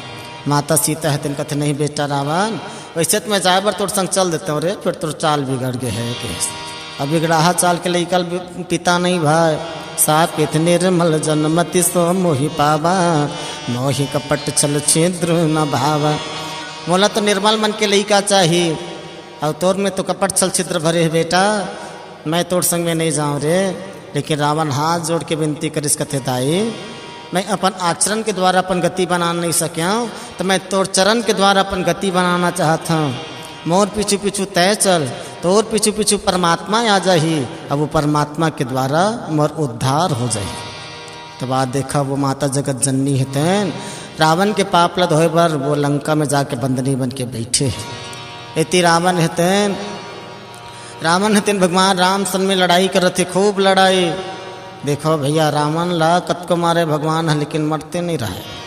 माता सीता हे तेन कथे, "नहीं बेटा रावण, वैसे तो मैं जाए बर तोर संग चल देता हूँ रे, फिर तोर चाल बिगड़ गए है। कहिस, अब बिगड़ाहा चाल के लइका ल पिता नहीं भाई। साप इतने निर्मल जन्मति सो मोहि पावा, मोहि कपट छल छिद्र न भावा। मोला तो निर्मल मन के लइका चाही, और तोर में तो कपट छल छिद्र भरे है बेटा। मैं तोर संग में नहीं जाऊं रे। लेकिन रावण हाथ जोड़ के विनती करिस, कथे, दाई, मैं अपन आचरण के द्वारा अपन गति बना नहीं सक्या, तो मैं तोर चरण के द्वारा अपन गति बनाना चाहत हूँ। मोर पीछू पीछू तय चल, तोर पीछू पीछू परमात्मा आ जाही, अब वो परमात्मा के द्वारा मोर उद्धार हो जाही। तो बात देखा, वो माता जगत जननी हे तेन रावण के पाप ल धोए बर वो लंका में जाके बंदनी बन के बैठे हे। एती रावण हे तेन, रावण हे तेन भगवान राम सन में लड़ाई करत हे, खूब लड़ाई। देखो भैया, रावण ला कतको मारे भगवान ह, लेकिन मरते नहीं रहे।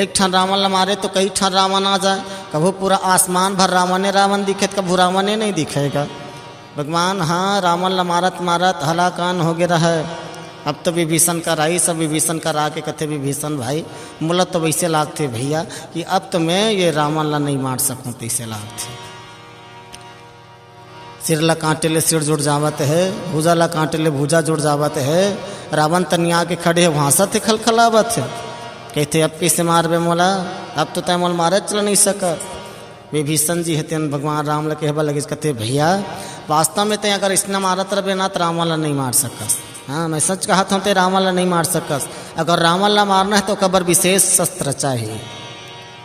एक ठन रावण ला मारे तो कई ठन रावण आ जाए, कभू पूरा आसमान भर रावणे रावण दिखे, तो कभू रावणे नहीं दिखेगा। भगवान हाँ रावण ला मारत मारत हलाकान हो गए रहे। अब तो विभीषण कर आई, सब विभीषण कर आके कथे, विभीषण भाई, मोला तो वैसे लागथे भैया कि अब तो मैं ये रावण ला नहीं मार सकूं, तैसे लागथे। सिर ला काटे ले सिर जुड़ जावत है, भुजा ला काटे ले भुजा जुड़ जावत है। रावण तनिया के खड़े है, वहां से खलखलावत है, कहते, अब कैसे मारबे मोला? अब तो तय मोल मारे चल नहीं सका। विभीषण जी हे तेन भगवान राम ला कहबा लगिस, कथे, भैया, वास्तव में तय अगर इसने मारत रहे ना, तो रावण ला नहीं मार सकस। हाँ, मैं सच कहा था, ते रावण ला नहीं मार सकस। अगर रावण ला मारना है, तो कबर विशेष शस्त्र चाहिए।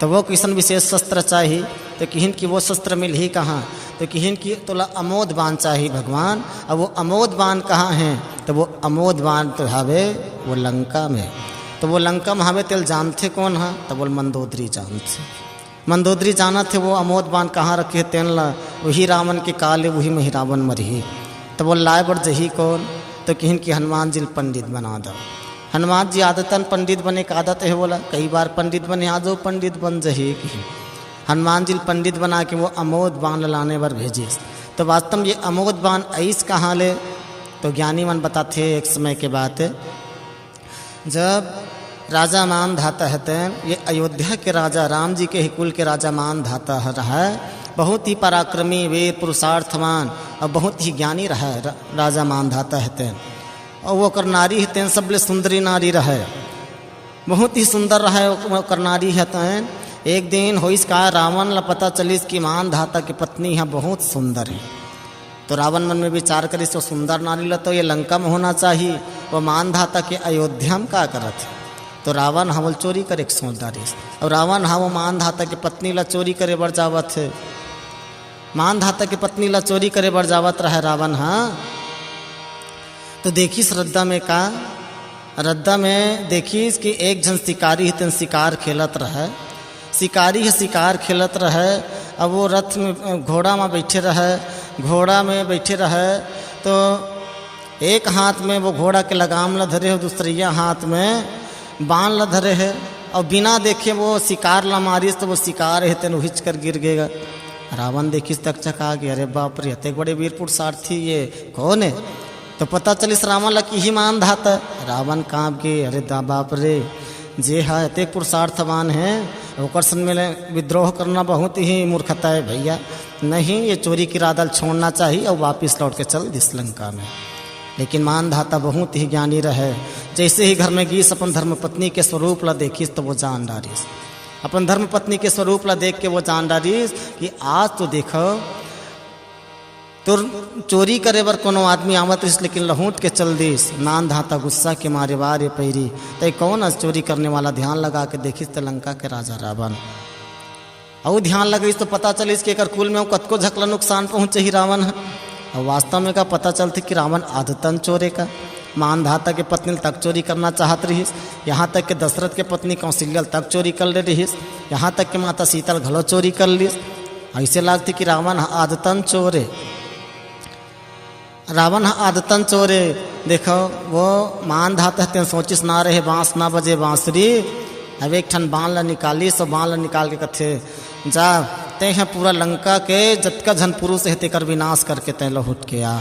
तो वो किसन विशेष शस्त्र चाही? तो किहिन कि वो शस्त्र मिलही कहाँ? तो किहिन कि तोला अमोद बाण चाही भगवान। अब वो अमोद बाण कहाँ है? तो वो अमोद बाण तो हवे वो लंका में। तो वो लंका में हवे, तेल जानथे कौन हा? तो बोल, मंदोदरी जानथे। मंदोदरी जानत हे वो अमोद बाण कहाँ रखे हे तेन ला, वही रावण के काल हे, वही में ही रावण मरही। तो बोल, लाए बर जही कौन? तो किहिन कि हनुमान जी ल पंडित बना दो। हनुमान जी आदतन पंडित बने के आदत हे बोला, कई बार पंडित बने, आज वो पंडित बन जही। हनुमान जी ल पंडित बना के वो अमोद बाण ल लाने बर भेजिस। तो वास्तव में ये अमोद बाण आइस कहाँ ले? तो ज्ञानी मन बताथे एक समय के बात, जब राजा मांधाता हे तेन, ये अयोध्या के राजा, राम जी के ही कुल के राजा मांधाता ह रहा, बहुत ही पराक्रमी, वीर, पुरुषार्थवान और बहुत ही ज्ञानी रहा रा-, राजा मांधाता हे तेन। और वो ओकर नारी हे तेन, सबले सुंदरी नारी रहा, बहुत ही सुंदर रहा ओकर नारी हे तेन। एक दिन होइस का, रावण ला पता चलिस कि मांधाता के पत्नी ह बहुत सुंदर हे। तो रावण मन में विचार करिस, वो सुंदर नारी ला तो ये लंका में होना चाहिए, वो मांधाता के अयोध्या में का करत हे? तो रावण ह वो चोरी करे के सोच डारिस। और रावण ह वो मांधाता के पत्नी ला चोरी करे बर जावत हे। मांधाता के पत्नी ला चोरी करे बर जावत रहा रावण ह। तो देखिस रद्दा में का, रद्दा में देखिस कि एक झन शिकारी हे तेन शिकार खेलत रहा। शिकारी ह शिकार खेलत रहा। अब वो रथ में, घोड़ा में बैठे रहा, घोड़ा में बैठे रहा। तो एक हाथ में वो घोड़ा के लगाम ला धरे हे, दूसरिया हाथ में बाण ला धरे हे। और बिना देखे वो शिकार ला मारिस, तो वो शिकार हे तेन उहिच कर गिर गेगा। रावण देखिस, तक चका के, अरे बाप रे, अतेक बड़े वीर पुरुषार्थी ये कौन हे? तो पता चलिस रावण ला कि ही मांधाता। रावण कांप के, अरे दा बाप रे, जे हा अतेक पुरुषार्थवान हे, ओकर संग में विद्रोह करना बहुत ही मूर्खता हे भैया। नहीं, ये चोरी के इरादा ल छोड़ना चाहिए और वापिस लौट के चल दिस लंका में। लेकिन मांधाता बहुत ही ज्ञानी रहा, जैसे ही घर में गीस, अपन धर्म पत्नी के स्वरूप ला देखिस तो वो जान डारिस। अपन धर्म पत्नी के स्वरूप ला देख के वो जान डारिस कि आज तो देखो, तोर चोरी करे बर कोनो आदमी आवत रहिस, लेकिन लहुट के चल दिस। मांधाता गुस्सा के मारे, "वाह रे पैरी, तय कौन आज चोरी करने वाला?" ध्यान लगा के देखिस त लंका के राजा रावण। अउ ध्यान लगाइस तो पता चलिस कि एकर कुल में अउ कतको झकला नुकसान पहुंचे ही रावण ह। अउ वास्तव में का पता चलथे कि रावण आदतन चोर हे का। मांधाता के पत्नी ल तक चोरी करना चाहत रहिस, यहाँ तक के दशरथ के पत्नी कौशल्या ल तक चोरी कर ले रहिस, यहाँ तक के माता सीता ल घलो चोरी कर लिस। ऐसे लागथे कि रावण ह आदतन चोर हे। रावण ह आदतन चोर हे। देखो, वो मांधाता ह तेन सोचिस ना रहे, बांस ना बजे बांसुरी। अब एक ठन बाण ला निकालिस, अउ बाण ला निकाल के कथे, "जा, तैं ह पूरा लंका के जतका झन पुरुष हे, तेकर विनाश करके तैं लहुट के आ।"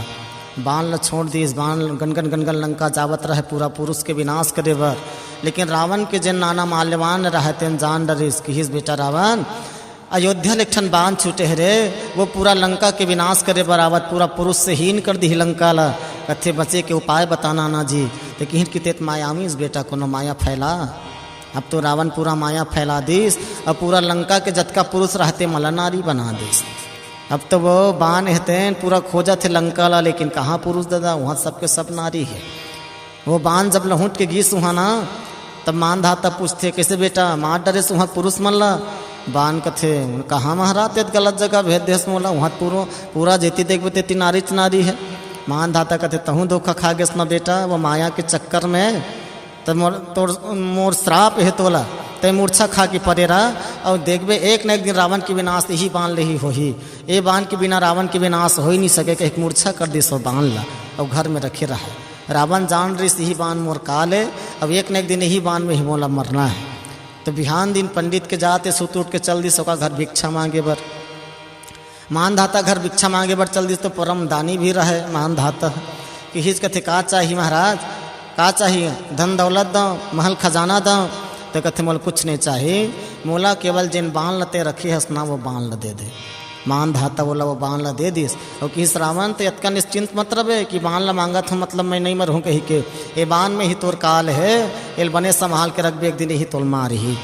बाण ला छोड़ दिस, बाण गनगन गनगन लंका जावत रहे पूरा पुरुष के विनाश करे बर। लेकिन रावण के जेन नाना माल्यवान रहे, तेन जान डरिस, किहिस, "बेटा रावण, अयोध्या ले एक ठन बान छूटे हे रे, वो पूरा लंका के विनाश करे बर आवत, पूरा पुरुष से हीन कर दिही लंका ला। कथे, "बचे के उपाय बता नाना जी।" ते किहिन कि, "ते त मायावी अस बेटा, कोनो माया फैला।" अब तो रावण पूरा माया फैला दिस, अब पूरा लंका के जतका पुरुष रहते मला नारी बना दिस। अब तो वो बान हे तेन पूरा खोजत हे लंका ला, लेकिन कहाँ पुरुष दादा, वहाँ सबके सब नारी हे। वो बान जब लहुट के गीस उहाँ ना, तब मानधाता पूछथे, "कइसे बेटा, मार डरेस उहाँ पुरुष मन ला?" बान कथे, "कहाँ महाराज, ते गलत जगह भेज देस मोला, उहाँ पूरा, पूरा जेती देखबे तेती नारीच नारी हे।" मानधाता कथे, "तहूँ धोखा खा गेस ना बेटा, वो माया के चक्कर में त मोर, तोर, मोर श्राप हे तोला, ते मूर्छा खा के परे रह, अउ देखबे एक न एक दिन रावण के विनाश इही बान ले ही होही। ए बान के बिना रावण के विनाश हो ही नहीं सके," कहिके मूर्छा कर दिस वो बान ला, अउ घर में रखे रहा। रावण जान रहिस इही बान मोर काल हे, अब एक न एक दिन इही बान में ही मोला मरना हे। तो बिहान दिन पंडित के जात हे सुत उठ के चल दिस ओकर घर भिक्षा मांगे बर। मानधाता घर भिक्षा मांगे बर चल दिस, तो परम दानी भी रहे मानधाता। किहिस कथे, "का चाही महाराज, का चाही? धन दौलत दंव, महल खजाना दंव?" तो कथे, "मोला कुछ नहीं चाही, मोला केवल जेन बान ल ते रखे हस ना, वो बान ल दे दे।" मानधाता बोला, वो बान ल दे दिस। अउ किहिस, "रावण, ते अतका निश्चिंत मत रबे कि बान ल मांगत हूँ, मतलब मैं नहीं मरहूँ कहिके। ए बान में ही तोर काल हे, एल बने संभाल के रखबे, एक दिन यही तोल मारही।"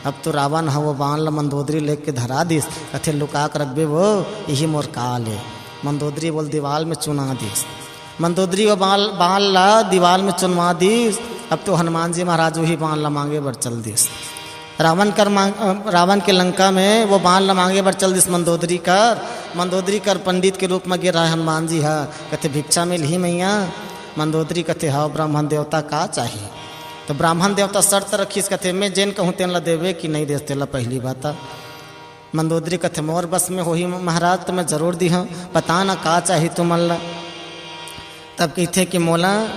अब तो रावण ह वो बान ल मंदोदरी लेके धरा दिस, कथे, "लुका के रखबे वो, यही मोर काल हे।" मंदोदरी बोल दीवाल में चुना दिस। मंदोदरी वो बाल, बान ला दीवाल में चुनवा दिस। अब तो हनुमान जी महाराज वही बान ला मांगे बर चल दिस। रावण कर मांग, अ, रावण के लंका में वो बान ला मांगे बर चल दिस मंदोदरी कर। मंदोदरी कर पंडित के रूप में गे रहे हनुमान जी ह। कथे, "भिक्षा मिलही मैया?" मंदोदरी कथे, "हव ब्राह्मण देवता, का चाही?" तो ब्राह्मण देवता शर्त रखिस, कथे, "मैं जेन कहूँ तेन ला देबे कि नहीं देस तेला पहली बता।" मंदोदरी कथे, "मोर बस में होही महाराज, तो मैं जरूर दिहूँ, बता ना का चाही तुमन ला।" तब कहिथे कि मोला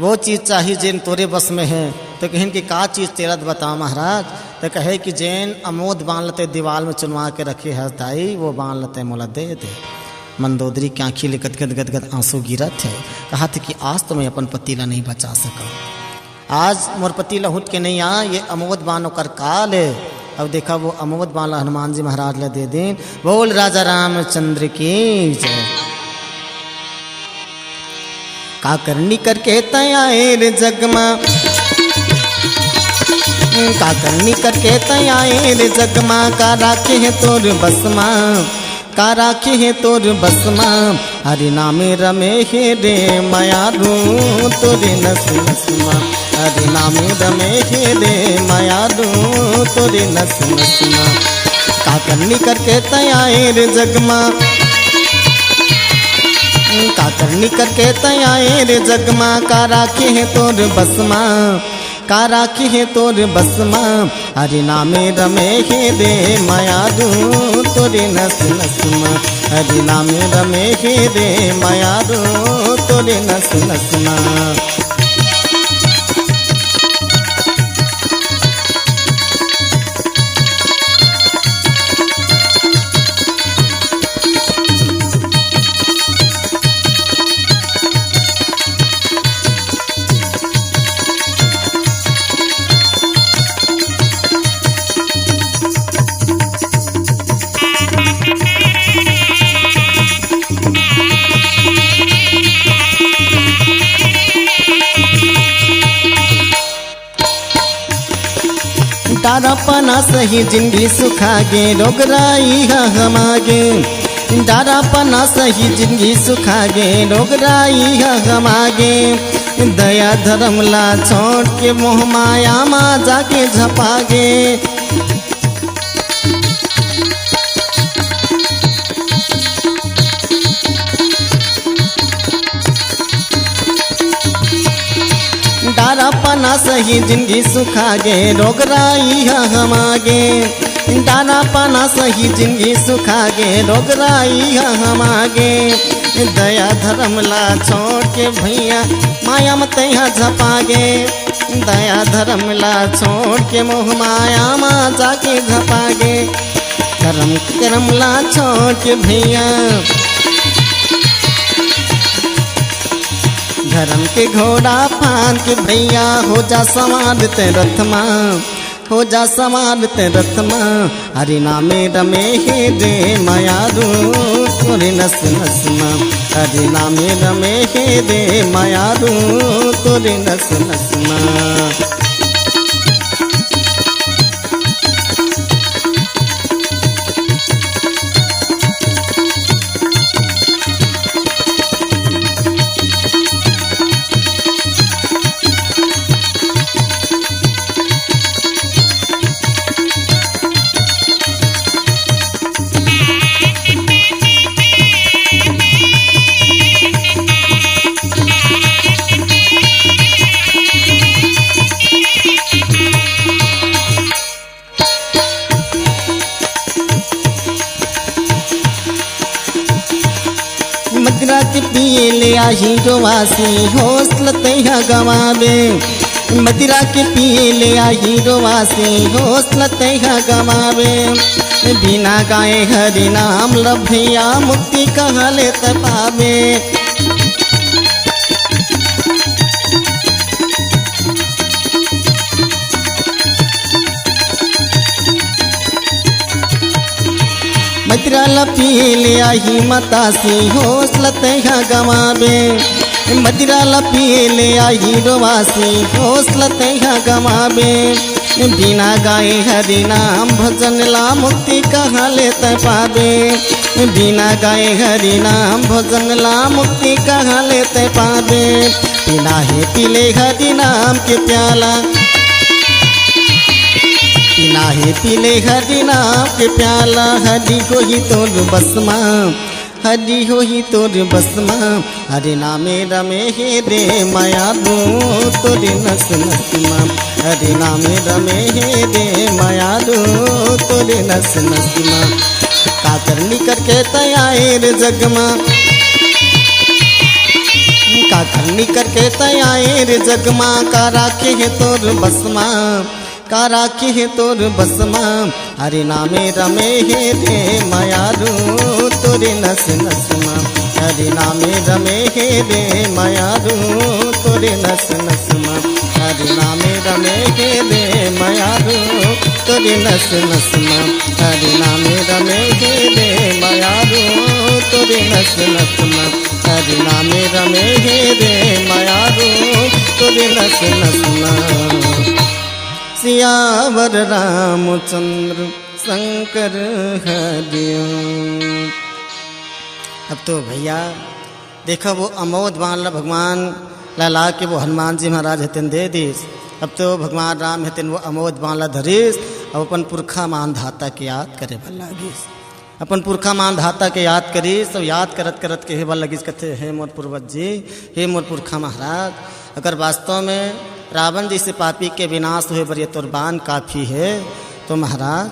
वो चीज चाही जेन तोरे बस में हे। तो कहिन कि का चीज तेला त बता महाराज। तो कहे कि जेन अमोद बान ल ते दीवाल में चुनवा के रखे हस दाई, वो बान ल ते मोला दे दे। मंदोदरी के आँखी ले गदगद गदगद आंसू गिरत हे। कहत हे कि आज तो मैं अपन पति ला नहीं बचा सकव। आज मोर पति लहुट के नहीं आ, ये अमोद बान ओकर काल हे। अब देखा वो अमोद बान ला हनुमान जी महाराज ला दे देन। बोल राजा रामचंद्र की जय। का करनी करके तैं आए रे जग मा, का करनी करके तैं आए रे जग मा, का राखे हे तोर बस मा। का राखे हे तोर बस मा, हरि नामे रमे हे रे मयारू तोरे नस नस मा। हरि नामे रमे हे रे मयारू तोरे नस नस मा। का करनी करके तैं आए रे जग मा, का करनी करके तैं आए रे जग मा, का राखे हे तोर बस मा। का राखे हे तोर बस मा, हरि नामे रमे हे रे मयारू तोरे नस नस मा। हरि नामे रमे हे रे मयारू तोरे नस नस मा। डारा पना सही जिंदगी सुखा गे, रोगराई ह हमा गे। डारा पना सही जिंदगी सुखा गे, रोगराई ह हमा गे। दया धरम ला छोड़ के मोह माया मा जाके झपा गे। डारा पना सही जिंदगी सुखा गे, रोगराई ह हमा गे। डारा पना सही जिंदगी सुखा गे, रोगराई ह हमा गे। दया धरम ला छोड़ के भैया, माया म तैहा झपा गे। दया धरम ला छोड़ के मोह माया मा जाके झपा गे। करम, करम ला छोड़ के भैया, धरम के घोड़ा फांद के भैया, हो जा सवार ते रथ मा। हो जा सवार ते रथ मा, हरि नामे रमे हे दे मयारू तोरे नस नस मा। हरि नामे रमे हे दे मयारू तोरे नस नस मा। मदिरा के पिए ले आही रोवासी, होश ल तैहा गवावे। मदिरा के पिए ले आही रोवासी, होश ल तैहा गवावे। बिना गाए हरि नाम ल भैया, मुक्ति कहाँ ले त पावे। मदिरा ल पिए ले आही मतासी, होश ल तैहा गवावे। मदिरा ल पिए ले आही रोवासी, होश ल तैहा गवावे। बिना गाए हरि नाम भजन ला, मुक्ति कहाँ ले तै पावे। बिना गाए हरि नाम भजन ला, मुक्ति कहाँ ले तै पावे। पीना हे पीले हरि नाम के प्याला, पीना हे पीले हरि नाम के प्याला। हरि होही तोर बस मा, हरि होही तोर बस मा। हरि नामे रमे हे दे मयारू तोरे नस नस मा। हरि नामे रमे हे दे मयारू तोरे नस नस मा। का करनी करके तै आए रे जग मा, का करनी करके तै आए रे जग मा। का राखे हे तोर बस मा, का राखे हे तोर बस मा। हरि नामे रमे हे दे मयारू तोरे नस नस मा। हरि नामे रमे हे दे मयारू तोरे नस नस मा। हरि नामे रमे हे दे मयारू तोरे नस नस मा। हरि नामे रमे हे दे मयारू तोरे नस नस मा। हरि नामे रमे हे दे मयारू तोरे नस नस मा। सियावर रामचंद्र शंकर हरिओ। अब तो भैया देखा, वो अमोद बाण ला भगवान ला ला के वो हनुमान जी महाराज हतेन दे दीस। अब तो भगवान राम हतेन वो अमोद बाण ला धरीस, अब अपन पुरखा मान धाता के याद करे बर लागिस। अपन पुरखा मान धाता के याद करिस, तो याद करत करत कहे बर लगिस, कथे, हे मोर पूर्वज जी, हे मोर पुरखा महाराज, अगर वास्तव में रावण जैसे पापी के विनाश होए बर ये तोर बाण काफी है, तो महाराज,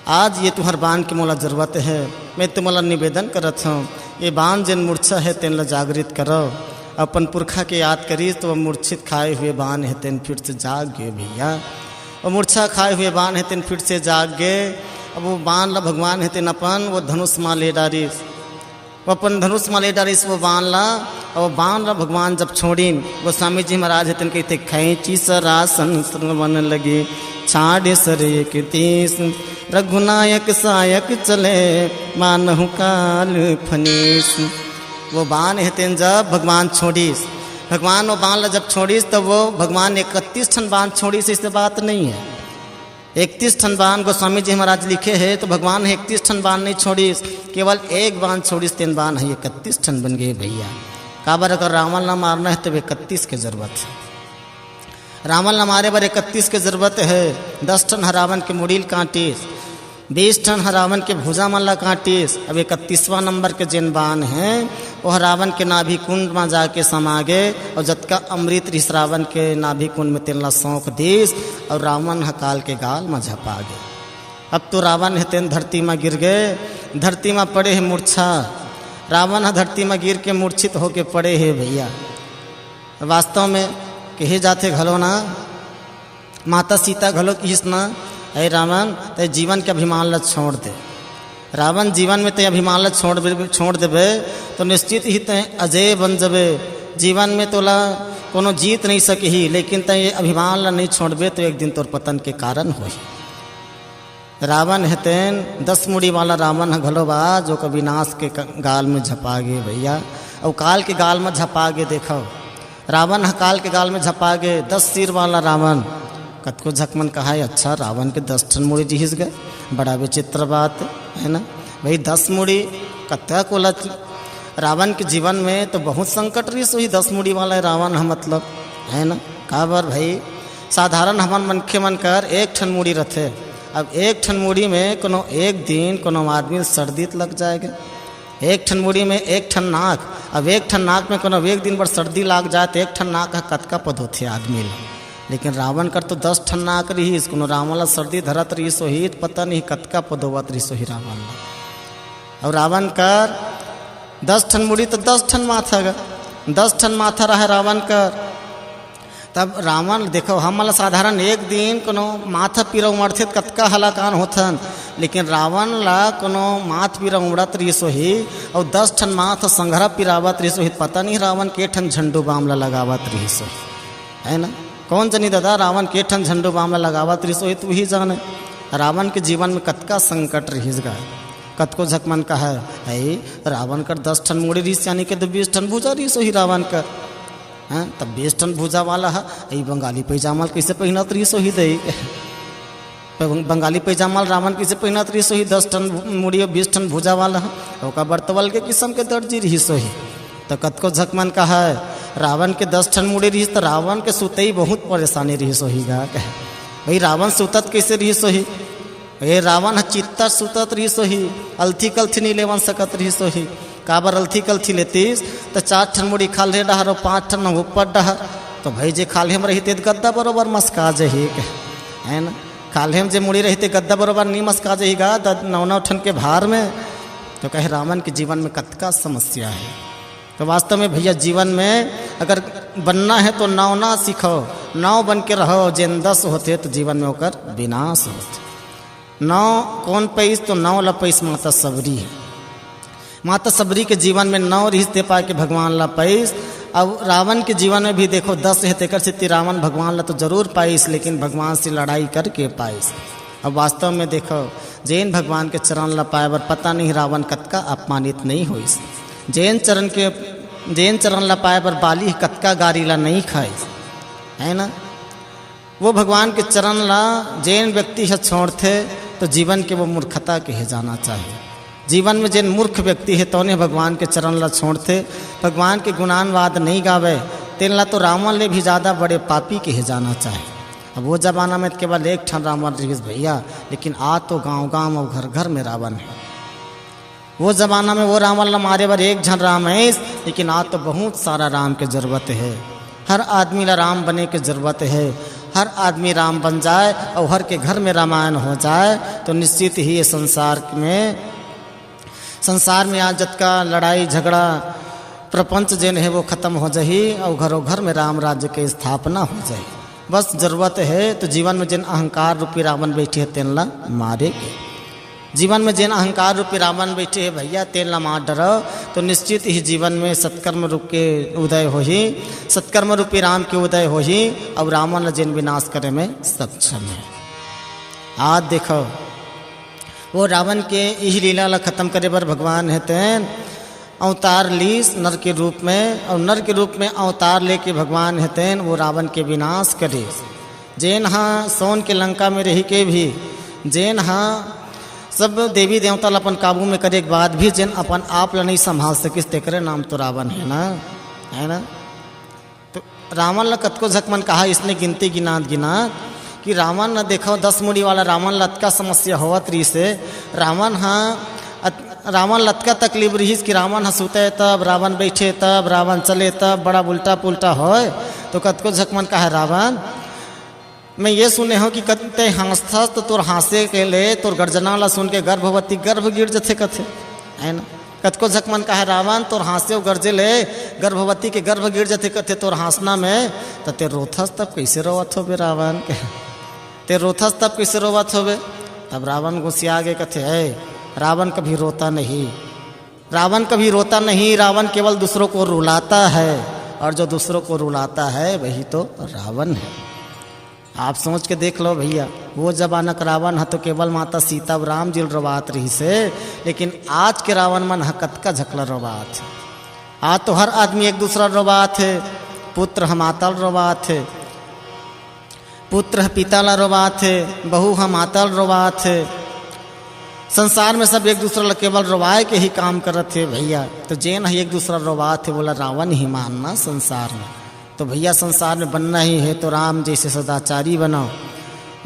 आज ये तुहर बाण के मोला जरूरत है। मैं तुमला निवेदन करत हूँ, ये बाण जेन मूर्छा है, तेन ला जागृत करो। अपन पुरखा के याद करिस, तो वो मूर्छित खाए हुए बाण है, तेन फिर से जाग गए भैया। वो मूर्छा खाए हुए बाण है, तेन फिर से जाग गए। अब वो बाण ला भगवान है, तेन अपन वो धनुष मा ले डारिस। वो अपन धनुष मा ले डारिस वो बाण ला, अउ वो बाण ला भगवान जब छोड़िन, गोस्वामी जी महाराज हतन कहिथे, "खैंची सरासन श्रवण लगी, छाड़े सर एक तीस। रघुनायक सायक चले, मानहु काल फनीस।" वो बाण हतेन जब भगवान छोड़िस, भगवान वो बाण ला जब छोड़िस, तब वो भगवान इकतीस ठन बाण छोड़िस, ऐसे बात नहीं है। इकतीस ठन बाण गोस्वामी जी महाराज लिखे हे, तो भगवान हे इकतीस ठन बाण नहीं छोड़िस, केवल एक बाण छोड़िस, तेन बाण हे इकतीस ठन बन गए भैया। काबर अगर रावण ला मारना हे, तब इकतीस के जरूरत हे। रावण ला मारे बर इकतीस के जरूरत हे। दस ठन ह रावण के मुड़ी ल काटिस, बीस ठन ह रावण के भुजा मन ला काटिस। अब इकतीसवां नंबर के जेन बाण हे, ओह रावण के नाभि कुंड म जाके समा गे, अउ जतका अमृत रिहिस रावण के नाभि कुंड में, तेन ला सौंक दिस, अउ रावण ह काल के गाल म झपा गे। अब तो रावण हे तेन धरती म गिर गे, धरती म पड़े हे मूर्छा। रावण ह धरती म गिर के मूर्छित होके पड़े हे भैया। वास्तव में कहे जाथे घलो ना, माता सीता घलो किहिस ना, "हे रावण, तै जीवन के अभिमान ला छोड़ दे।" रावण, जीवन में तै अभिमान ला छोड़ दे-, छोड़ देबे, तो निश्चित ही तै अजय बन जबे। जीवन में तोला कोनो जीत नहीं सके ही, लेकिन तैं ये अभिमान ला नहीं छोड़बे तो एक दिन तोर पतन के कारण होही। रावण हे तेन दस मुड़ी वाला रावण ह घलो बा, जो का विनाश के क-, गाल में झपा गे भैया। अउ काल के गाल में झपा गे। देखो, रावण ह काल के गाल में झपा गे, दस सिर वाला रावण। कतको झकमन कहा, "अच्छा, रावण के दस ठन मुड़ी रिहिस गे, बड़ा विचित्र बात है ना भाई, दस मुड़ी।" कतका कोला रावण के जीवन में तो बहुत संकट रिहिस होही, दस मुड़ी वाला रावण ह, मतलब, है ना? काबर भाई, साधारण हमन मनखे मन कर एक ठन मुड़ी रथे। अब एक ठन मुड़ी में कोनो एक दिन कोनो आदमी ल सर्दी त लग जाएगा, एक ठन मुड़ी में एक ठन नाक। अब एक ठन नाक में कोनो एक दिन बर सर्दी लाग जाए तो एक ठन नाक ह कतका पदोथे आदमी ल। लेकिन रावण कर तो दस ठन नाक रिहिस, कोनो रावण ला सर्दी धरत रिहिस होही त पता नहीं कतका पदोवत रिहिस होही रावण ला। अउ रावण कर दस ठन मुड़ी तो दस ठन माथा गा, दस ठन माथा रहे रावण कर। तब रावण, देखो, हमन ला साधारण एक दिन कोनो माथा पीरा उमड़थे त कतका हलाकान होथन, लेकिन रावण ला कोनो माथ पीरा उमड़त रिहिस होही, अउ दस ठन माथ संघरा पिरावत रिहिस होही, पता नहीं रावण के ठन झंडू बाम ला लगावत रिहिस होही, है ना? कौन जनी दादा, रावण के ठन झंडू बाम ला लगावत रिहिस होही, तू ही जाने। रावण के जीवन में कतका संकट रिहिस गा। कतको झकमन कहा, "ऐ, रावण कर दस ठन मुड़ी रिहिस, यानी के तो बीस ठन भुजा रिहिस होही रावण कर।" हैं, तब बीस ठन भुजा वाला ह, ई बंगाली पैजामा ल कइसे पहिनत रिहिस होही दई? बंग-, बंगाली पैजामा ल रावण कइसे पहिनत रिहिस होही, दस ठन भु-, मुड़ी अउ बीस ठन भुजा वाला ह? ओकर बर तो अलगे किसम के दर्जी रिहिस होही। त कतको झकमन कहा, रावण के दस ठन मुड़ी रिहिस, त रावण के सुतई बहुत परेशानी रिहिस होही गा, कहे। भाई, रावण सुतत कइसे रिहिस होही? ए, रावण ह चित्ता सुतत रिहिस होही, अलथी कलथी नहीं लेवन सकत रिहिस होही। काबर अलथी कलथी लेतिस, त चार ठन मुड़ी खाल्हे डहर अउ पांच ठन ऊपर डहर। तो भाई, जे खाल्हे में रही ते गद्दा बरोबर मस्का जही, है ना? खाल्हे में जे मुड़ी रही ते गद्दा बरोबर नहीं मस्का जही गा, द-, नौ नौ ठन के भार में। तो कहे, रावण के जीवन में कतका समस्या है। तो वास्तव में भैया, जीवन में अगर बनना है तो नौ ना सीखो, नौ बन के रहो, जेन दस होथे तो जीवन में ओकर विनाश होथे। नौ कौन पइस? तो नौ ला पइस माता सबरी है। माता सबरी के जीवन में नौ रिहिस, ते पाके भगवान ला पइस। अब रावण के जीवन में भी देखो, दस है, तेकर सेती रावण भगवान ला तो जरूर पाइस, लेकिन भगवान से लड़ाई करके पाइस। अब वास्तव में देखो, जेन भगवान के चरण ला पाए बर पता नहीं रावण कतका अपमानित नहीं होइस। जेन चरण के, जेन चरण ला पाए बर बाली कतका गारी ला नहीं खाइस, है ना? वो भगवान के चरण ला जेन व्यक्ति ह छोड़थे, तो जीवन के वो मूर्खता कहे जाना चाहिए। जीवन में जेन मूर्ख व्यक्ति है, तौने भगवान के चरण ला छोड़थे, भगवान के गुणानुवाद नहीं गावे, तेन ला तो रावण ले भी ज्यादा बड़े पापी कहे जाना चाहिए। अब वो जमाना में केवल एक ठन रावण रिहिस भैया, लेकिन आ तो गांव-गांव अउ घर-घर में रावण है। वो जमाना में वो रावण ला मारे बर एक झन राम है, लेकिन आज तो बहुत सारा राम के जरूरत है। हर आदमी ला राम बने के जरूरत है। हर आदमी राम बन जाए अउ हर के घर में रामायण हो जाए, तो निश्चित ही ये संसार में, संसार में आज जतका लड़ाई झगड़ा प्रपंच जेन है, वो खत्म हो जाही अउ घरों घर में राम राज्य के स्थापना हो जाही। बस जरूरत है तो जीवन में जेन अहंकार रूपी रावण बैठे है, तेन ला मारे के। जीवन में जेन अहंकार रूपी रावण बैठे है भैया, तेन ला मार डरो, तो निश्चित ही जीवन में सत्कर्म रूप के उदय होही, सत्कर्म रूपी राम के उदय होही, अउ रावण ला जेन विनाश करे में सक्षम है। आज देखो, वो रावण के इही लीला ला खत्म करे बर भगवान है तेन अवतार लीस नर के रूप में, अउ नर के रूप में अवतार लेके भगवान हे तेन वो रावण के विनाश करे। जेन हा सोन के लंका में रही के भी, जेन हा सब देवी देवता ला अपन काबू में करे के बाद भी, जेन अपन आप ला नहीं संभाल सकिस, तेकरे नाम तो रावण है ना, है ना? तो रावण ला कतको झक मन कहा, इसने गिनती गिनात गिनात कि रावण न देखो, दस मुड़ी वाला रावण ला अतका समस्या होवत रहिस हे। रावण हा अत-, रावण ला अतका तकलीफ रहिस कि रावण हा सुते तब, रावण बैठे तब, रावण चले तब, बड़ा उल्टा पुल्टा होय। तो कतको झक मन कहा, रावण, मैं ये सुने हूँ कि कत-, ते हाँसथस तो तोर हाँसे के ले, तोर गर्जना ला सुन के गर्भवती गर्भ गिर जथे कथे, है ना? कतको झक मन कहा, रावण, तोर हाँसे अउ गर्जे ले गर्भवती के गर्भ गिर जथे कथे तोर हाँसना में, त ते रोथस तब कइसे रोवत होबे रावण के? ते रोथस तब कइसे रोवत होबे? तब रावण गुस्सिया गे कथे, "है, रावण कभी रोता नहीं, रावण कभी रोता नहीं, रावण केवल दूसरों को रुलाता है।" और जो दूसरों को रुलाता है, वही तो रावण है। आप सोच के देख लो भैया, वो जमाना के रावण ह तो केवल माता सीता अउ राम जी ल रोवात रहिस हे, लेकिन आज के रावण मन ह कतका झकला रोवात हे। आज तो हर आदमी एक दूसरा ल रोवात हे, पुत्र ह माता ल रोवात हे, पुत्र ह पिता ल रोवात हे, बहू ह माता ल रोवात हे। संसार में सब एक दूसरा ल केवल रोवाए के ही काम करत हे भैया। तो जेन ह एक दूसरा ल रोवात हे, वोला रावण ही मानना संसार में। तो भैया, संसार में बनना ही है तो राम जैसे सदाचारी बनाओ,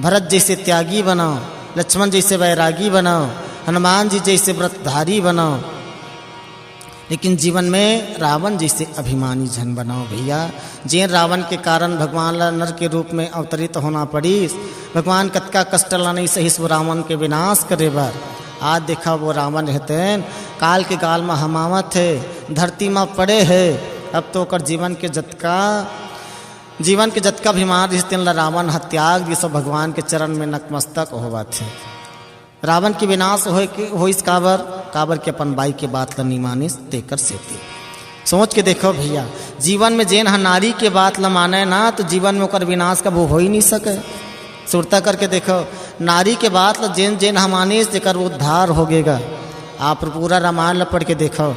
भरत जैसे त्यागी बनाओ, लक्ष्मण जैसे वैरागी बनाओ, हनुमान जी जैसे व्रतधारी बनाओ, लेकिन जीवन में रावण जैसे अभिमानी झन बनाओ भैया। जेन रावण के कारण भगवान ला नर के रूप में अवतरित होना पड़िस। भगवान कतका कष्ट ला नहीं सहिस वो रावण के विनाश करे बर। आज देखा, वो रावण हे तेन काल के गाल में हमावत हे, धरती में पड़े हे। अब तो ओकर जीवन के जतका, जीवन के जतका अभिमान रहिस, तेन ला रावण ह त्याग दिस अउ भगवान के चरण में नतमस्तक होवत हे। रावण के विनाश होए के, होइस काबर? काबर के अपन बाई के बात ला नहीं मानिस, तेकर सेती। सोच के देखो भैया, जीवन में जेन ह नारी के बात ला माने ना, तो जीवन में ओकर विनाश कभू हो ही नहीं सके। सुरता करके देखो, नारी के बात ला जेन जेन ह मानिस, तेकर उद्धार हो गेगा। आप पूरा रामायण ला पढ़ के देखो,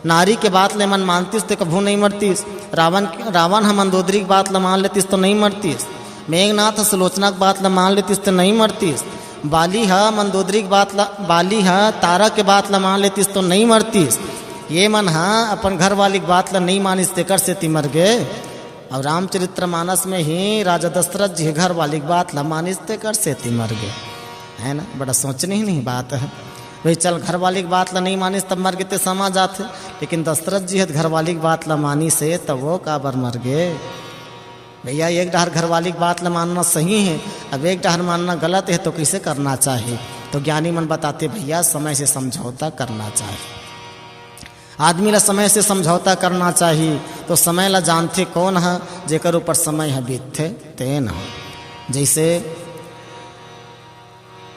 नारी के बात ले मन मानतिस ते कभू नहीं मरतिस। रावण, रावण ह मंदोदरी के बात ल मान लेतिस तो नहीं मरतिस। मेघनाथ ह सुलोचना के बात ल मान लेतिस तो नहीं मरतिस। बाली ह मंदोदरी के बात ल, बाली ह तारा के बात ल मान लेतिस तो नहीं मरतिस। ये मन ह अपन घर वाली के बात ल नहीं मानिस, तेकर सेती मर गे। और रामचरित्र मानस में ही राजा दशरथ जी घर वाली के बात ल मानिस, तेकर सेती मर गे। है ना, बड़ा सोचने ही नहीं बात है। भाई चल, घर वाली के बात ला नहीं मानिस तब मर गे ते समा जाथे, लेकिन दशरथ जी ह घर वाली के बात ला मानिस हे, तब वो काबर मर गे? भैया, एक डहर घर वाली के बात ला मानना सही है, अब एक डहर मानना गलत है, तो कैसे करना चाहिए? तो ज्ञानी मन बताते, भैया, समय से समझौता करना चाहिए। आदमी ला समय से समझौता करना चाहिए। तो समय ला जानथे कौन ह? जेकर ऊपर समय ह बीतथे, तेन ह। जैसे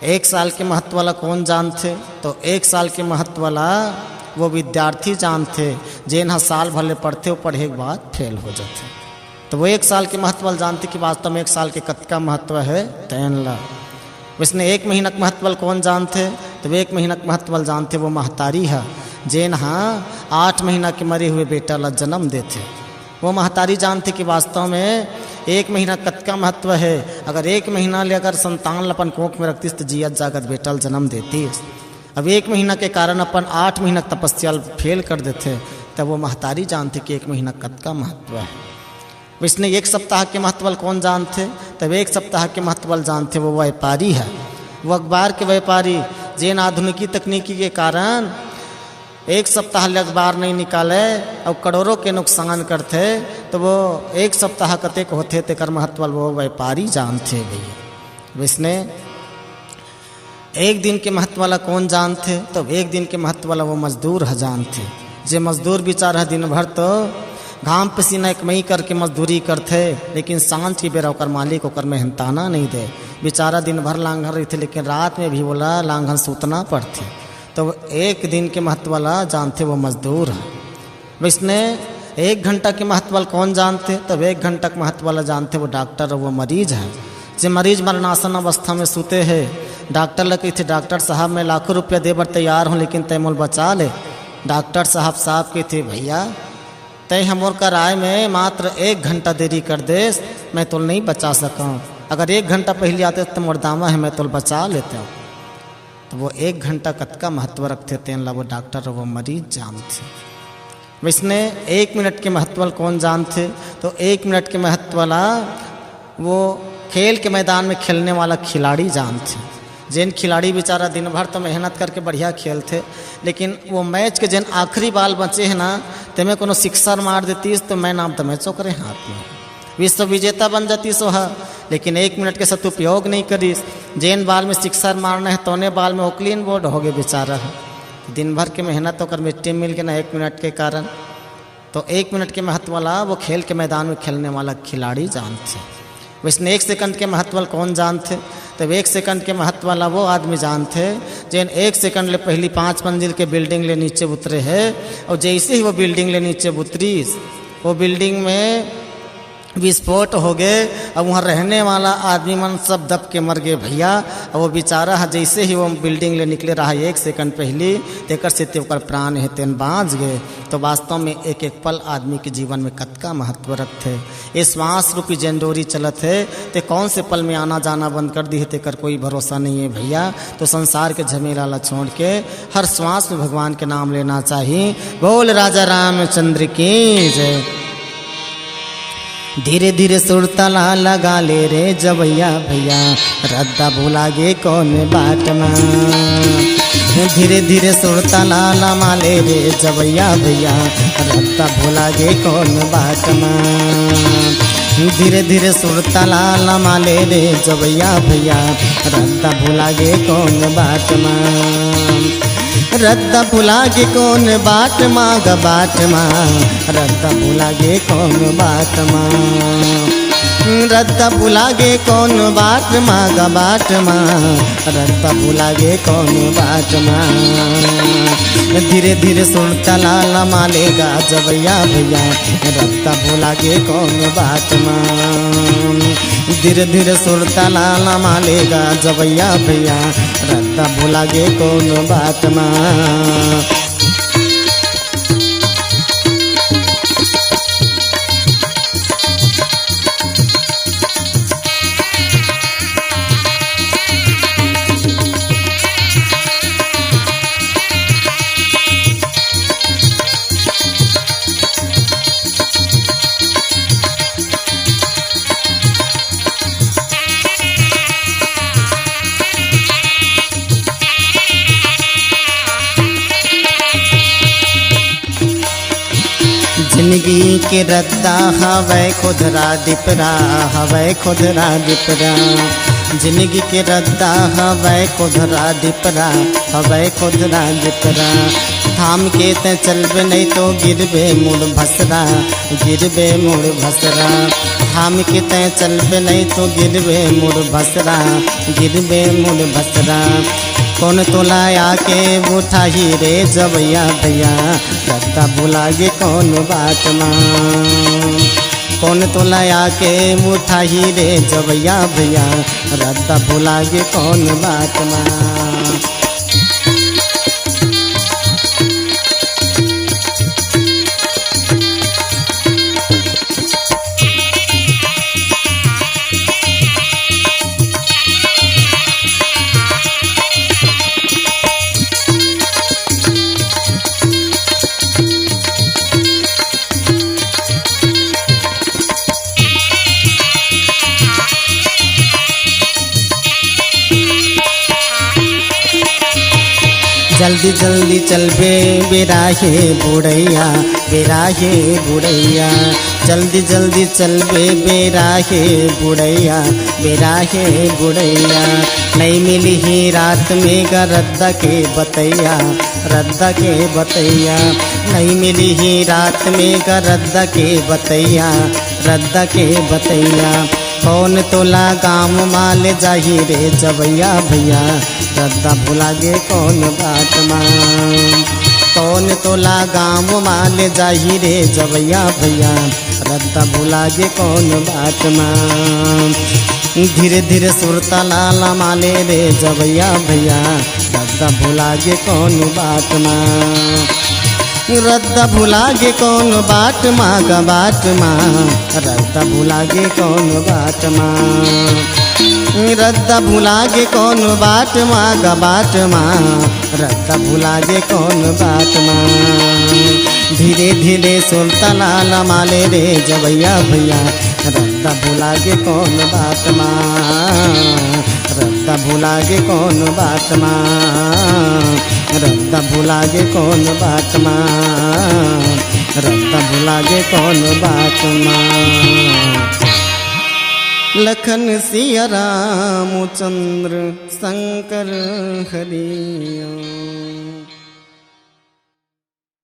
एक साल के महत्व ला कौन जानथे? तो एक साल के महत्व ला वो विद्यार्थी जानथे, जेन ह साल भर ले पढ़थे, वो पढ़े के बाद फेल हो जाथे। तो वो एक साल के महत्व ला जानथे कि वास्तव में एक साल के कतका महत्व है, तेन ला। वैसने एक महीना के महत्व ला कौन जानथे? तो एक महीना के महत्व ला जानथे वो महतारी ह, जेन ह आठ महीना के मरे हुए बेटा ला जन्म देथे। वो महतारी जानथे कि वास्तव में एक महीना कतका महत्व है। अगर एक महीना ले अगर संतान ल अपन कोख में रखतिस, तो जियत जागत बेटा ल जन्म देतिस। अब एक महीना के कारण अपन आठ महीना के तपस्या ल फेल कर देथे, तब वो महतारी जानथे कि एक महीना कतका महत्व है। वैसने एक सप्ताह के महत्व ल कौन जानथे? तब एक सप्ताह के महत्व ल जानथे वो व्यापारी ह, वो अखबार के व्यापारी, जेन आधुनिकी तकनीकी के कारण एक सप्ताह ले अखबार नहीं निकाले और करोड़ों के नुकसान करथे, तो वो एक सप्ताह कतेक होथे, तेकर महत्व ल वो व्यापारी जानथे भैया। वैसने एक दिन के महत्व ला कौन जानथे? तो एक दिन के महत्व ला वो मजदूर ह जानथे। जे मजदूर बिचारा ह दिन भर तो घाम पसीना एक मई करके मजदूरी करथे, लेकिन सांझ के बेरा ओकर मालिक ओकर मेहनताना नहीं दे। बिचारा दिन भर लांघन रहिथे, लेकिन रात में भी ओला लांघन सूतना पड़थे। तो एक दिन के महत्व ला जानथे वो मजदूर ह। वैसने एक घंटा के महत्व ल कौन जानथे? तब एक घंटा के महत्व ल जानथे वो डॉक्टर, वो मरीज ह। जे मरीज मरणासन अवस्था में सुते हे, डॉक्टर ल कहिथे, "डॉक्टर साहब, मैं लाखों रुपया दे बर तैयार हूँ, लेकिन तय मोल बचा ले।" डॉक्टर साहब साफ कहिथे, "भैया, तय ह मोर कर आए में मात्र एक घंटा देरी कर देस, मैं तोल नहीं बचा सकूँ। अगर एक घंटा पहले आते तो मोर दामा है, मैं तोल बचा लेते।" तो वो एक घंटा कतका महत्व रखथे, तेन ला वो डॉक्टर, वो मरीज जानथे। वैसने एक मिनट के महत्व ल कौन जानथे? तो एक मिनट के महत्व ला वो खेल के मैदान में खेलने वाला खिलाड़ी जानथे। जेन खिलाड़ी बेचारा दिन भर तो मेहनत करके बढ़िया खेलथे, लेकिन वो मैच के जेन आखिरी बाल बचे है ना, तेमे कोनो सिक्सर मार देतीस तो मैन ऑफ द मैच ओकरे हाथ में, विश्व विजेता बन जातीस ओहा। लेकिन एक मिनट के सदुपयोग नहीं करीस। जेन बाल में सिक्सर मारना है, तोने बाल में ओकलीन बोर्ड हो गए बेचारा ह। दिन भर के मेहनत ओकर मिट्टी में मिल गे ना एक मिनट के कारण। तो एक मिनट के महत्व ला वो खेल के मैदान में खेलने वाला खिलाड़ी जानथे। वैसने एक सेकंड के महत्व ल कौन जानथे? तब एक सेकंड के महत्व ला वो आदमी जानथे, जेन एक सेकंड ले पहली पाँच मंजिल के बिल्डिंग ले नीचे उतरे है, और जैसे ही वो बिल्डिंग ले नीचे उतरीस, वो बिल्डिंग में विस्फोट हो गए। अब वहाँ रहने वाला आदमी मन सब दब के मर गए भैया। अब वो बेचारा ह जैसे ही वो बिल्डिंग ले निकले रहा एक सेकंड पहली, तेकर से ते ओकर प्राण हे तेन बाँच गए। तो वास्तव में एक एक पल आदमी के जीवन में कतका महत्व रखथे। ये श्वास रूपी जंडोरी चलत हे, ते कौन से पल में आना जाना बंद कर दी है, तेकर कोई भरोसा नहीं है भैया। तो संसार के झमेला ला छोड़ के हर श्वास में भगवान के नाम लेना चाहिए। बोल राजा रामचंद्र की जय। धीरे धीरे सुरता ला लगा ले रे जवैया भैया, रद्दा भुला गे कौन बाट मा। धीरे धीरे सुरता ला लमा ले रे जवैया भैया, रद्दा भुला गे कौन बाट मा। धीरे धीरे सुरता ला लमा ले रे जवैया भैया, रद्दा भुला गे कौन बाट मा। रद्दा भुला गे कौन बाट मा ग बाट मा, रद्दा भुला गे कौन बाट मा। रद्दा भुला गे कौन बाट मा ग बाट मा, रद्दा भुला गे कौन बाट मा। धीरे धीरे सुरता ला लमा ले गा जवैया भैया, रद्दा भुला गे कौन बाट मा। धीरे धीरे सुरता ला लमा ले गा जवैया भैया, रद्दा भुला गे कौन बाट मा। जिंदगी के रद्दा हवय खुदरा दिपरा, हवय खुदरा दिपरा। जिंदगी के रद्दा हवय खुदरा दिपरा, हवय खुदरा दिपरा। थाम के तैं चलबे नहीं तो गिरबे मुड़ भसरा, गिरबे मुड़ भसरा। थाम के तैं चलबे नहीं तो गिरबे मुड़ भसरा, गिरबे मुड़ भसरा। कौन तोला आके उठाही रे जवैया भैया, रद्दा भुला गे कौन बाट मा। कौन तोला आके उठाही रे जवैया भैया, रद्दा भुला गे कौन बाट मा। जल्दी जल्दी चलबे बेरा हे बुढ़ैया, बेरा हे बुढ़ैया। जल्दी जल्दी चलबे बेरा हे बुढ़ैया, बेरा हे बुढ़ैया। नहीं मिली ही रात में ग रद्दा के बतैया, रद्दा के बतैया। नहीं मिली ही रात में ग रद्दा के बतैया, रद्दा के बतैया। कौन तोला गाँव मा ले जाही रे जवैया भैया, रद्दा भुला गे कौन बाट मा। कौन तोला गाँव मा ले जाही रे जवैया भैया, रद्दा भुला गे कौन बाट मा। धीरे धीरे सुरता ला लमा ले रे जवैया भैया, रद्दा भुला गे कौन बाट मा। रद्दा भुला गे कौन बाट मा ग बाट मा, रद्दा भुला गे कौन बाट मा। रद्दा भुला गे कौन बाट मा ग बाट मा, रद्दा भुला गे कौन बाट मा। धीरे धीरे सुरता ला लमा ले रे जवैया भैया, रद्दा भुला गे कौन बाट मा। रद्दा भुला गे कौन बाट मा, रद्दा भुला गे कौन बाट मा, रद्दा भुला गे कौन बाट मा। लखन सिया राम चंद्र शंकर हरिया।